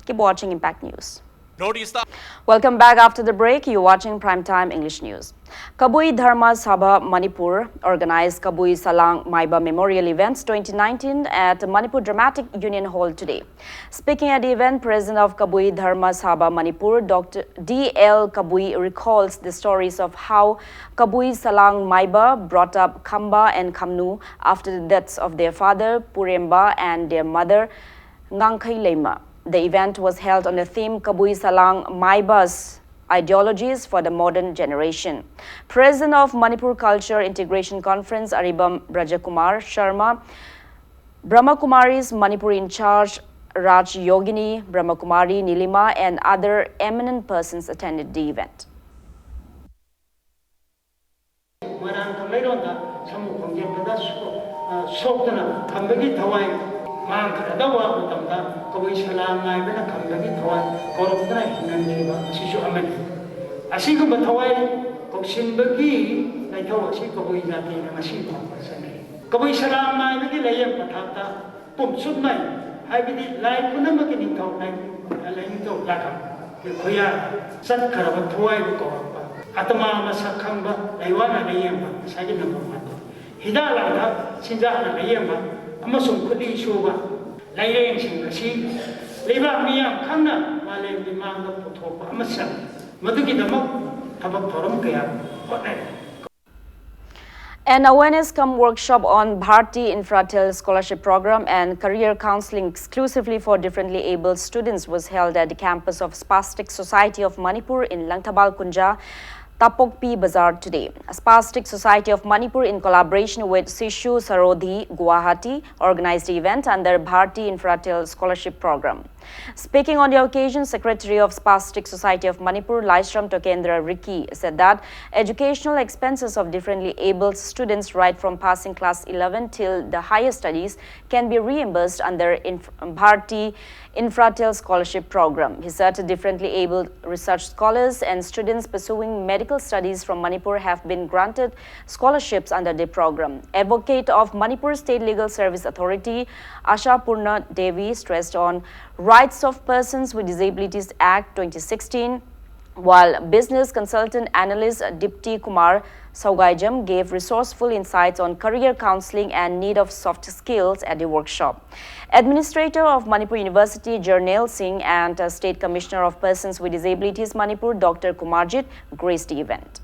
Keep watching Impact News. Notice that Welcome back after the break. You're watching Primetime English News. Kabui Dharma Sabha Manipur organized Kabui Salang Maiba Memorial Events twenty nineteen at Manipur Dramatic Union Hall today. Speaking at the event, President of Kabui Dharma Sabha Manipur, Doctor D L Kabui, recalls the stories of how Kabui Salang Maiba brought up Khamba and Khamnu after the deaths of their father Puremba and their mother Ngangkhei Leima. The event was held on the theme Kabui Salang Maiba's Ideologies for the Modern Generation. President of Manipur Culture Integration Conference, Aribam Brajakumar Sharma, Brahmakumari's Manipur in charge, Raj Yogini, Brahmakumari Nilima, and other eminent persons attended the event. ꯃꯣꯏꯔꯥꯡ ꯀꯪꯂꯩꯔꯣꯟꯗ ꯁꯃꯨ ꯈꯣꯡꯖꯦꯞꯄꯗ ꯁꯣꯛ- ꯑ, ꯁꯣꯛꯇꯨꯅ ꯈꯝꯕꯒꯤ ꯊꯋꯥꯏ ꯃꯥꯡꯈ꯭ꯔꯗꯧꯕ ꯃꯇꯝꯗ ꯀꯕꯨꯏ ꯁꯂꯥꯡ ꯃꯥꯏꯕꯅ ꯈꯝꯕꯒꯤ ꯊꯋꯥꯏ ꯀꯧꯔꯛꯇꯨꯅ ꯍꯤꯡꯍꯟꯈꯤꯕ ꯑꯁꯤꯁꯨ ꯑꯃꯅꯤ꯫ ꯑꯁꯤꯒꯨꯝꯕ ꯊꯋꯥꯏ ꯀꯧꯁꯤꯟꯕꯒꯤ ꯂꯥꯏꯊꯧ ꯑꯁꯤ ꯀꯕꯨꯏ ꯖꯥꯇꯤꯅ ꯉꯁꯤ ꯐꯥꯎꯕ ꯆꯠꯅꯔꯤ꯫ ꯀꯕꯨꯏ ꯁꯂꯥꯡ ꯃꯥꯏꯕꯒꯤ ꯂꯥꯏꯌꯦꯡ ꯄꯊꯥꯞꯇ ꯄꯨꯝꯁꯨꯞꯅ ꯍꯥꯏꯕꯗꯤ ꯂꯥꯏ ꯄꯨꯝꯅꯃꯛꯀꯤ ꯅꯤꯡꯊꯧ ꯂꯥꯏꯅꯤꯡꯊꯧ ꯂꯥꯏꯈꯝ ꯈꯨꯌꯥ ꯆꯠꯈ꯭ꯔꯕ ꯊꯋꯥꯏꯕꯨ ꯀꯧꯔꯛꯄ, ꯑꯇꯃꯥ ꯃꯁꯛ ꯈꯪꯕ ꯂꯩꯋꯥꯅ ꯂꯥꯏꯌꯦꯡꯕ, ꯉꯁꯥꯏꯒꯤ ꯅꯝꯕꯔ ꯋꯥꯟꯗꯣ, ꯍꯤꯗꯥꯛ ꯂꯥꯡꯊꯛ ꯆꯤꯟꯖꯥꯛꯅ ꯂꯥꯏꯌꯦꯡꯕ ꯑꯃꯁꯨꯡ ꯈꯨꯠꯂꯤ ꯁꯨꯕ ꯂꯥꯏꯔꯦꯡꯁꯤꯡ ꯑꯁꯤ ꯂꯩꯕꯥꯛ ꯃꯤꯌꯥꯝ ꯈꯪꯅ ꯃꯥꯂꯦꯝꯒꯤ ꯃꯥꯡꯗ ꯄꯨꯊꯣꯛꯄ ꯑꯃ ꯆꯪꯏ꯫ ꯃꯗꯨꯒꯤꯗꯃꯛ ꯊꯕꯛ ꯊꯧꯔꯝ ꯀꯌꯥ ꯍꯣꯠꯅꯔꯤ꯫ An awareness cum workshop on Bharti Infratel Scholarship Program and career counseling exclusively for differently abled students was held at the campus of Spastic Society of Manipur in Langthabal Kunja, Tapokpi Bazar today. Spastic Society of Manipur, in collaboration with Sishu Sarodhi, Guwahati, organized the event under Bharti Infratel Scholarship Program. Speaking on the occasion, Secretary of Spastic Society of Manipur, Laishram Tokendra Riki, said that educational expenses of differently abled students right from passing class eleven till the higher studies can be reimbursed under Inf- Bharti Infratel Scholarship Program. He said differently abled research scholars and students pursuing medical studies from Manipur have been granted scholarships under the program. Advocate of Manipur State Legal Service Authority, Asha Purna Devi, stressed on Rights of Persons with Disabilities Act twenty sixteen, while business consultant analyst Dipti Kumar Saugaijam gave resourceful insights on career counseling and need of soft skills at the workshop. Administrator of Manipur University, Jarnail Singh, and uh, State Commissioner of Persons with Disabilities Manipur, Doctor Kumarjit, graced the event.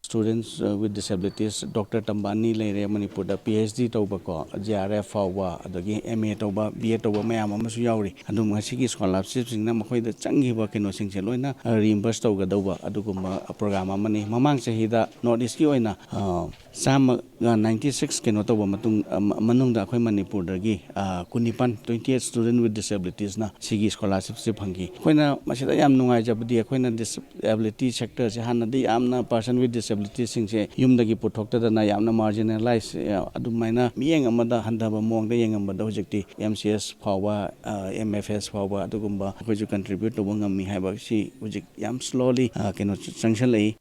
Students with disabilities, Doctor ꯇꯝꯕ ꯑꯅꯤ ꯂꯩꯔꯦ ꯃꯅꯤꯄꯨꯔꯗ, P H D ꯇꯧꯕꯀꯣ, G R F ꯐꯥꯎꯕ, ꯑꯗꯒꯤ M A ꯇꯧꯕ, B ꯑꯦꯗ ꯇꯧꯕ ꯃꯌꯥꯝ ꯑꯃꯁꯨ ꯌꯥꯎꯔꯤ꯫ ꯑꯗꯨꯝ ꯉꯁꯤꯒꯤ ꯁ꯭ꯀꯣꯂꯥꯔꯁꯤꯞꯁꯤꯡꯅ ꯃꯈꯣꯏꯗ ꯆꯪꯈꯤꯕ ꯀꯩꯅꯣꯁꯤꯡꯁꯦ ꯂꯣꯏꯅ ꯔꯤꯏꯝꯕꯔꯁ ꯇꯧꯒꯗꯧꯕ ꯑꯗꯨꯒꯨꯝꯕ ꯄ꯭ꯔꯣꯒ꯭ꯔꯥꯝ ꯑꯃꯅꯤ꯫ ꯃꯃꯥꯡ ꯆꯍꯤꯗ ꯅꯣꯔꯠ ꯏꯁꯀꯤ ꯑꯣꯏꯅ ꯆꯥꯝꯃꯒ ꯅꯥꯏꯟꯇꯤ ꯁꯤꯛꯁ ꯀꯩꯅꯣ ꯇꯧꯕ ꯃꯇꯨꯡ, ꯃꯅꯨꯡꯗ ꯑꯩꯈꯣꯏ ꯃꯅꯤꯄꯨꯔꯗꯒꯤ ꯀꯨꯟꯅꯤꯄꯥꯟ, twenty eight student with disabilitiesꯅ ꯁꯤꯒꯤ ꯁ꯭ꯀꯣꯂꯥꯔꯁꯤꯞꯁꯦ ꯐꯪꯈꯤ꯫ ꯑꯩꯈꯣꯏꯅ ꯃꯁꯤꯗ ꯌꯥꯝ ꯅꯨꯡꯉꯥꯏꯖꯕꯗꯤ, ꯑꯩꯈꯣꯏꯅ ꯗꯤꯁꯦꯕꯤꯂꯤꯇꯤ ꯁꯦꯛꯇꯔꯁꯦ ꯍꯥꯟꯅꯗꯤ ꯌꯥꯝꯅ ꯄꯔꯁꯟ ꯋꯤꯠ ꯗꯤꯁꯦꯕꯤꯂꯤꯇꯤꯁꯤꯡꯁꯦ ꯌꯨꯝꯗꯒꯤ ꯄꯨꯊꯣꯛꯇꯗꯅ ꯌꯥꯝꯅ ꯃꯥꯔꯖꯤꯅꯦꯂꯥꯏꯁ, ꯑꯗꯨꯃꯥꯏꯅ ꯃꯤꯠꯌꯦꯡ ꯑꯃꯗ ꯍꯟꯊꯕ ꯃꯑꯣꯡꯗ ꯌꯦꯡꯉꯝꯕꯗꯣ ꯍꯧꯖꯤꯛꯇꯤ ꯑꯦꯝ ꯁꯤ ꯑꯦꯁ ꯐꯥꯎꯕ, ꯑꯦꯝ ꯑꯦꯐ ꯑꯦꯁ ꯐꯥꯎꯕ ꯑꯗꯨꯒꯨꯝꯕ ꯑꯩꯈꯣꯏꯁꯨ ꯀꯟꯇ꯭ꯔꯤꯕ꯭ꯌꯨꯠ ꯇꯧꯕ ꯉꯝꯃꯤ ꯍꯥꯏꯕꯁꯤ ꯍꯧꯖꯤꯛ ꯌꯥꯝ ꯁ꯭ꯂꯣꯂꯤ ꯀꯩꯅꯣ ꯆꯪꯁꯤꯜꯂꯛꯏ꯫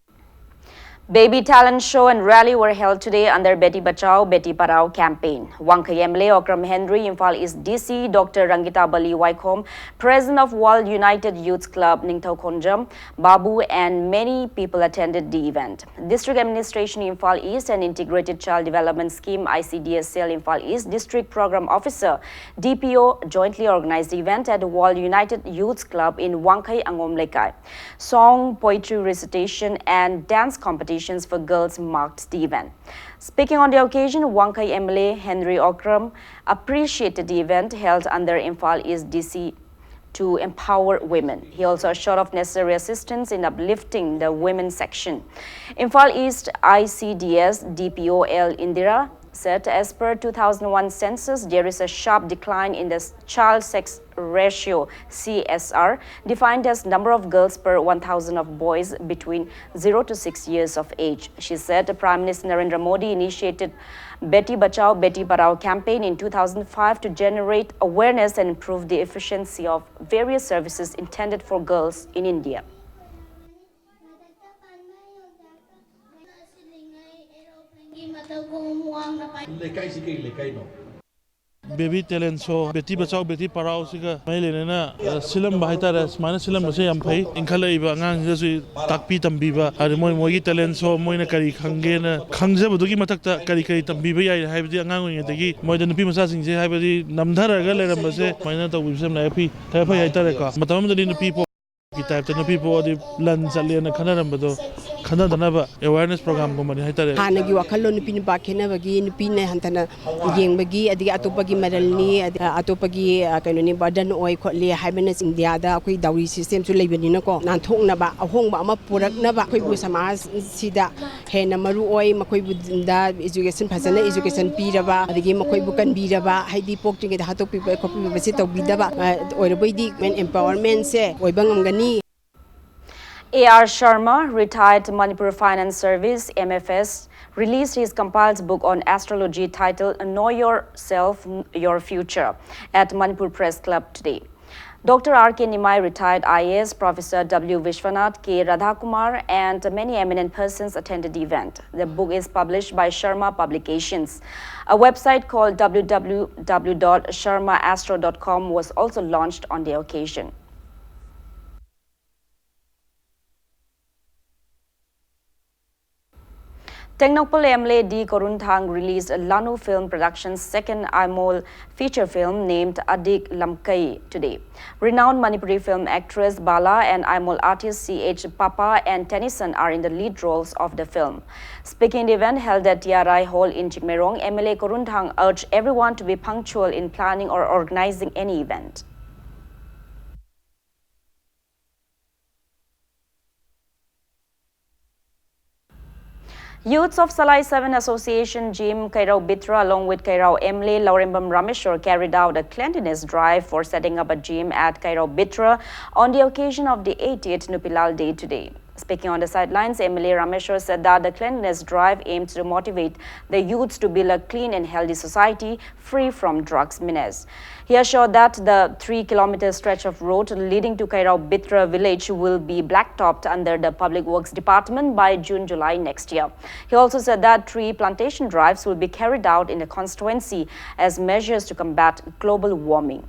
Baby talent show and rally were held today under Beti Bachao, Beti Padhao campaign. Wangkhei M L A Okram Henry, Imphal East D C Doctor Rangita Bali Waikhom, President of World United Youths Club Ningthou Khongjam, Babu, and many people attended the event. District Administration Imphal East and Integrated Child Development Scheme, I C D S Cell Imphal East District Program Officer, D P O, jointly organized the event at World United Youths Club in Wangkhei Angom Leikai. Song, poetry recitation, and dance competitions for girls marked the event. Speaking on the occasion, Wangkhei M L A Henry Okram appreciated the event held under Imphal East D C to empower women. He also assured of necessary assistance in uplifting the women section. Imphal East I C D S D P O L Indira said, as per two thousand one census, there is a sharp decline in the child sex ratio, C S R, defined as number of girls per one thousand of boys between zero to six years of age. She said Prime Minister Narendra Modi initiated Beti Bachao, Beti Padhao campaign in two thousand five to generate awareness and improve the efficiency of various services intended for girls in India. ꯂꯩꯀꯥꯏꯁꯤ ꯀꯩ ꯂꯩꯀꯥꯏꯅꯣ? Baby talent ꯁꯣ, ꯕꯦꯇꯤ ꯕꯆꯥꯎ ꯕꯦꯇꯤ ꯄꯔꯥꯎꯁꯤꯒ ꯃꯔꯤ ꯂꯩꯅꯅ, ꯑ, ꯁꯤꯜꯂꯝꯕ ꯍꯥꯏꯇꯥꯔꯦ꯫ ꯁꯨꯃꯥꯏꯅ ꯁꯤꯜꯂꯝꯕꯁꯦ ꯌꯥꯝ ꯐꯩ꯫ ꯏꯟꯈꯠꯂꯛꯏꯕ ꯑꯉꯥꯡꯁꯤꯗꯁꯨ ꯇꯥꯛꯄꯤ ꯇꯝꯕꯤꯕ, ꯍꯥꯏꯗꯤ ꯃꯣꯏ ꯃꯣꯏꯒꯤ ꯇꯦꯂꯦꯟ ꯁꯣ, ꯃꯣꯏꯅ ꯀꯔꯤ ꯈꯪꯒꯦꯅ ꯈꯪꯖꯕꯗꯨꯒꯤ ꯃꯊꯛꯇ ꯀꯔꯤ ꯀꯔꯤ ꯇꯝꯕꯤꯕ ꯌꯥꯏ ꯍꯥꯏꯕꯗꯤ ꯑꯉꯥꯡ ꯑꯣꯏꯔꯤꯉꯩꯗꯒꯤ ꯃꯣꯏꯗ ꯅꯨꯄꯤ ꯃꯆꯥꯁꯤꯡꯁꯦ ꯍꯥꯏꯕꯗꯤ ꯅꯝꯊꯔꯒ ꯂꯩꯔꯝꯕꯁꯦ ꯁꯨꯃꯥꯏꯅ ꯇꯧꯕꯤꯕꯁꯦ ꯌꯥꯝꯅ ꯐꯩ, ꯐꯩ ꯍꯥꯏꯇꯥꯔꯦꯀꯣ꯫ ꯃꯇꯝ ꯑꯃꯗꯗꯤ ꯅꯨꯄꯤ ꯄꯣꯛ ꯒꯤ ꯇꯥꯏꯞꯇ ꯅꯨꯄꯤ ꯄꯣꯛꯑꯗꯤ ꯂꯟ ꯆꯠꯂꯦꯅ ꯈꯟꯅꯔꯝꯕꯗꯣ ꯈꯟꯅꯗꯅꯕ ꯑꯦꯋꯥꯔꯅꯦꯁ ꯄ꯭ꯔꯣꯒ꯭ꯔꯥꯝꯒꯨꯝꯕꯅꯤ ꯍꯥꯏꯇꯥꯔꯦ꯫ ꯍꯥꯟꯅꯒꯤ ꯋꯥꯈꯜꯂꯣꯟ ꯅꯨꯄꯤ ꯅꯨꯄꯥ ꯈꯦꯠꯅꯕꯒꯤ, ꯅꯨꯄꯤꯅ ꯍꯟꯊꯅ ꯌꯦꯡꯕꯒꯤ, ꯑꯗꯒꯤ ꯑꯇꯣꯞꯄꯒꯤ ꯃꯔꯜꯅꯤ, ꯑꯗ-, ꯑꯇꯣꯞꯄꯒꯤ, ꯑ, ꯀꯩꯅꯣꯅꯤ, ꯕꯔꯗꯟ ꯑꯣꯏ ꯈꯣꯠꯂꯤ ꯍꯥꯏꯕꯅ ꯏꯟꯗꯤꯌꯥꯗ ꯑꯩꯈꯣꯏ ꯗꯥꯎꯔꯤ ꯁꯤꯁꯇꯦꯝꯁꯨ ꯂꯩꯕꯅꯤꯅꯀꯣ, ꯅꯥꯟꯊꯣꯛꯅꯕ, ꯑꯍꯣꯡꯕ ꯑꯃ ꯄꯨꯔꯛꯅꯕ ꯑꯩꯈꯣꯏꯕꯨ ꯁꯃꯥꯖꯁꯤꯗ ꯍꯦꯟꯅ ꯃꯔꯨ ꯑꯣꯏ꯫ ꯃꯈꯣꯏꯕꯨꯗ ꯏꯖꯨꯀꯦꯁꯟ, ꯐꯖꯅ ꯏꯖꯨꯀꯦꯁꯟ ꯄꯤꯔꯕ, ꯑꯗꯒꯤ ꯃꯈꯣꯏꯕꯨ ꯀꯟꯕꯤꯔꯕ, ꯍꯥꯏꯗꯤ ꯄꯣꯛꯇ꯭ꯔꯤꯉꯩꯗ ꯍꯥꯠꯇꯣꯛꯄꯤꯕ ꯈꯣꯠꯄꯤꯕꯁꯤ ꯇꯧꯕꯤꯗꯕ, ꯑ, ꯑꯣꯏꯔꯕꯣꯏꯗꯤ ꯋꯨꯃꯦꯟ ꯑꯦꯝꯄꯥꯋꯔꯃꯦꯟꯁꯦ ꯑꯣꯏꯕ ꯉꯝꯒꯅꯤ꯫ A R Sharma, retired Manipur Finance Service, M F S, released his compiled book on astrology titled Know Yourself, Your Future at Manipur Press Club today. Doctor R K Nimai, retired I A S, Professor W Vishwanath, K Radhakumar, and many eminent persons attended the event. The book is published by Sharma Publications. A website called w w w dot sharma astro dot com was also launched on the occasion. Tengnoupal M L A D Khorumthang released Lanu Film Productions' second Aimol feature film named Adik Lamkai today. Renowned Manipuri film actress Bala and Aimol artist C H Papa and Tennyson are in the lead roles of the film. Speaking in the event held at T R I Hall in Chingmeirong, M L A Khorumthang urged everyone to be punctual in planning or organizing any event. Youths of Salai Seven Association Gym, Keirao Bitra, along with Keirao M L A Laurembam Rameshwar, carried out a cleanliness drive for setting up a gym at Keirao Bitra on the occasion of the eightieth Nupilal Day today. Speaking on the sidelines, M L A Rameshwar said that the cleanliness drive aims to motivate the youths to build a clean and healthy society free from drugs menace. He assured that the three kilometer stretch of road leading to Keirao Bitra village will be blacktopped under the Public Works Department by June July next year. He also said that tree plantation drives will be carried out in the constituency as measures to combat global warming.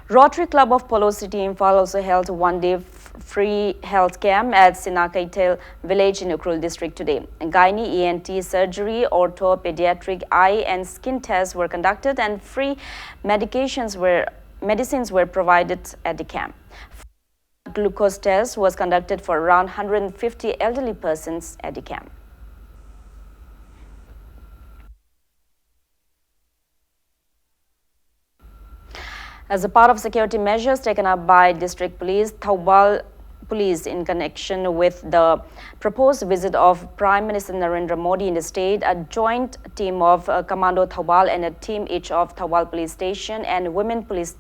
Rotary Club of Polo City Imphal also held one-day f- free health camp at Sinakeithel village in Ukhrul district today. Gynae, E N T, surgery, ortho, pediatric, eye and skin tests were conducted and free medications were medicines were provided at the camp. Glucose test was conducted for around one hundred fifty elderly persons at the camp. As a part of security measures taken up by District Police, Thoubal Police, in connection with the proposed visit of Prime Minister Narendra Modi in the state, a joint team of uh, Commando Thoubal and a team each of Thoubal Police Station and Women Police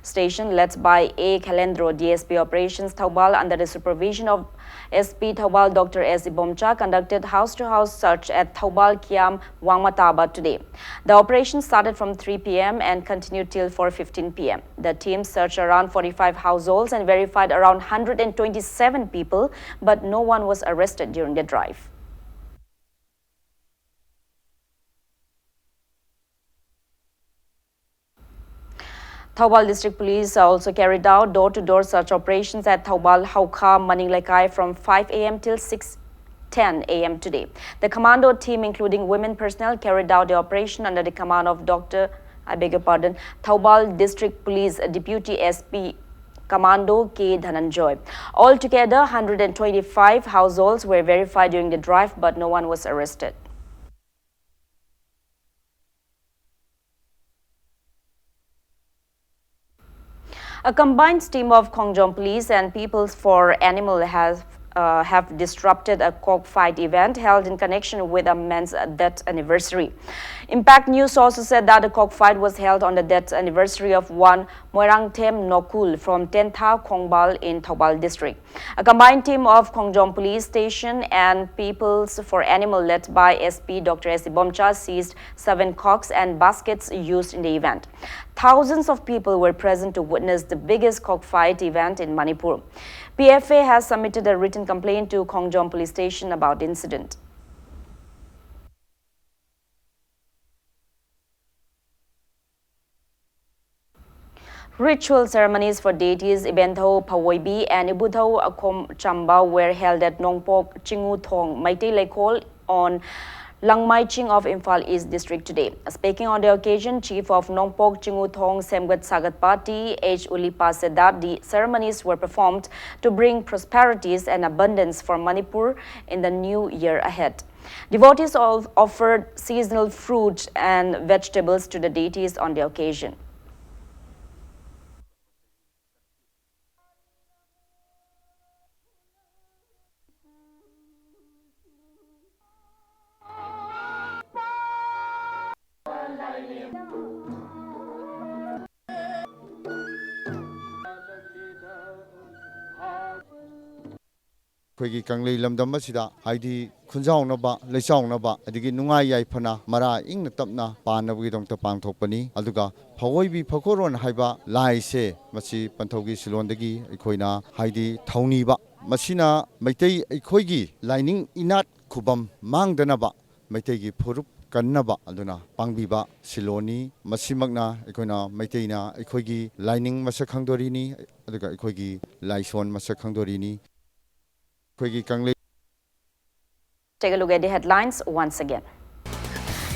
Station, led by A Khalendro, D S P Operations Thoubal, under the supervision of S P Thoubal Doctor S Ibomcha, conducted house-to-house search at Thoubal Kiam Wangmataba today. The operation started from three p m and continued till four fifteen p m. The team searched around forty-five households and verified around one hundred twenty-seven people, but no one was arrested during the drive. Thoubal District Police also carried out door-to-door search operations at Thoubal Haukha Maning Lekai from five a m till six ten a m today. The commando team, including women personnel, carried out the operation under the command of Doctor, I beg your pardon, Thoubal District Police Deputy S P Commando K Dhananjoy. Altogether, one hundred twenty-five households were verified during the drive, but no one was arrested. A combined team of Khongjom Police and People's for Animal has, uh, have disrupted a cockfight event held in connection with a man's death anniversary. Impact News also said that the cockfight was held on the death anniversary of one Moirangthem Nokul from Tentha Khongbal in Thoubal district. A combined team of Khongjom Police Station and People's for Animal, led by S P Doctor S Ibomcha, seized seven cocks and baskets used in the event. Thousands of people were present to witness the biggest cockfight event in Manipur. P F A has submitted a written complaint to Khongjom Police Station about the incident. Ritual ceremonies for deities Ibendhou Phawoibi and Ibudhou Akhom Chamba were held at Nongpok Chingu Thong, Meitei Leikol on Langmaiching of Imphal East District today. Speaking on the occasion, Chief of Nongpok Chingu Thong Semgat Sagatpa T H Ulipa said that the ceremonies were performed to bring prosperities and abundance for Manipur in the new year ahead. Devotees of- offered seasonal fruit and vegetables to the deities on the occasion. ꯑꯩꯈꯣꯏꯒꯤ ꯀꯪꯂꯩ ꯂꯝꯗꯝ ꯑꯁꯤꯗ ꯍꯥꯏꯗꯤ ꯈꯨꯟꯖꯥꯎꯅꯕ, ꯂꯩꯆꯥꯎꯅꯕ, ꯑꯗꯒꯤ ꯅꯨꯡꯉꯥꯏ ꯌꯥꯏꯐꯅ ꯃꯔꯥ ꯏꯪꯅ ꯇꯞꯅ ꯄꯥꯟꯅꯕꯒꯤꯗꯃꯛꯇ ꯄꯥꯡꯊꯣꯛꯄꯅꯤ꯫ ꯑꯗꯨꯒ ꯐꯧꯑꯣꯏꯕꯤ ꯐꯈꯣꯔꯣꯟ ꯍꯥꯏꯕ ꯂꯥꯏꯁꯦ, ꯃꯁꯤ ꯄꯟꯊꯧꯒꯤ ꯁꯤꯂꯣꯟꯗꯒꯤ ꯑꯩꯈꯣꯏꯅ ꯍꯥꯏꯗꯤ ꯊꯧꯅꯤꯕ, ꯃꯁꯤꯅ ꯃꯩꯇꯩ ꯑꯩꯈꯣꯏꯒꯤ ꯂꯥꯏꯅꯤꯡ ꯏꯅꯥꯠ ꯈꯨꯕꯝ ꯃꯥꯡꯗꯅꯕ, ꯃꯩꯇꯩꯒꯤ ꯐꯨꯔꯨꯞ ꯀꯟꯅꯕ ꯑꯗꯨꯅ ꯄꯥꯡꯕꯤꯕ ꯁꯤꯂꯣꯟꯅꯤ꯫ ꯃꯁꯤꯃꯛꯅ ꯑꯩꯈꯣꯏꯅ ꯃꯩꯇꯩꯅ ꯑꯩꯈꯣꯏꯒꯤ ꯂꯥꯏꯅꯤꯡ ꯃꯁꯛ ꯈꯪꯗꯣꯔꯤꯅꯤ, ꯑꯗꯨꯒ ꯑꯩꯈꯣꯏꯒꯤ ꯂꯥꯏꯁꯣꯟ ꯃꯁꯛ ꯈꯪꯗꯣꯔꯤꯅꯤ꯫ ꯑꯩꯈꯣꯏꯒꯤ ꯀꯪꯂꯩ Take a look at the headlines once again.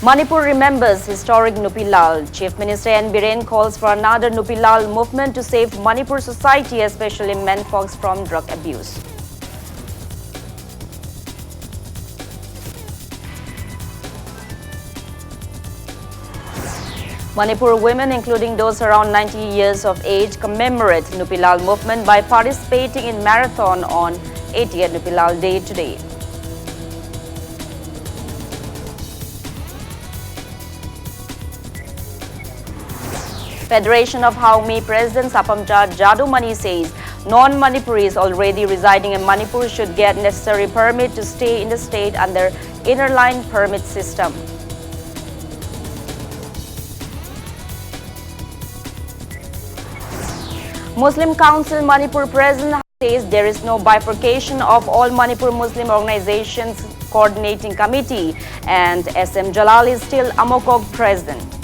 Manipur remembers historic Nupi Lal. Chief Minister N Biren calls for another Nupi Lal movement to save Manipur society, especially men folks, from drug abuse. Manipur women, including those around ninety years of age, commemorate Nupi Lal movement by participating in marathon on eightieth Nupi Lal Day today. Federation of Haomi President Sapamcha Jadumani says non-Manipuris already residing in Manipur should get necessary permit to stay in the state under Inner Line Permit system. Muslim Council Manipur President says there is no bifurcation of All Manipur Muslim Organizations Coordinating Committee and S M Jalal is still AMOCOG President.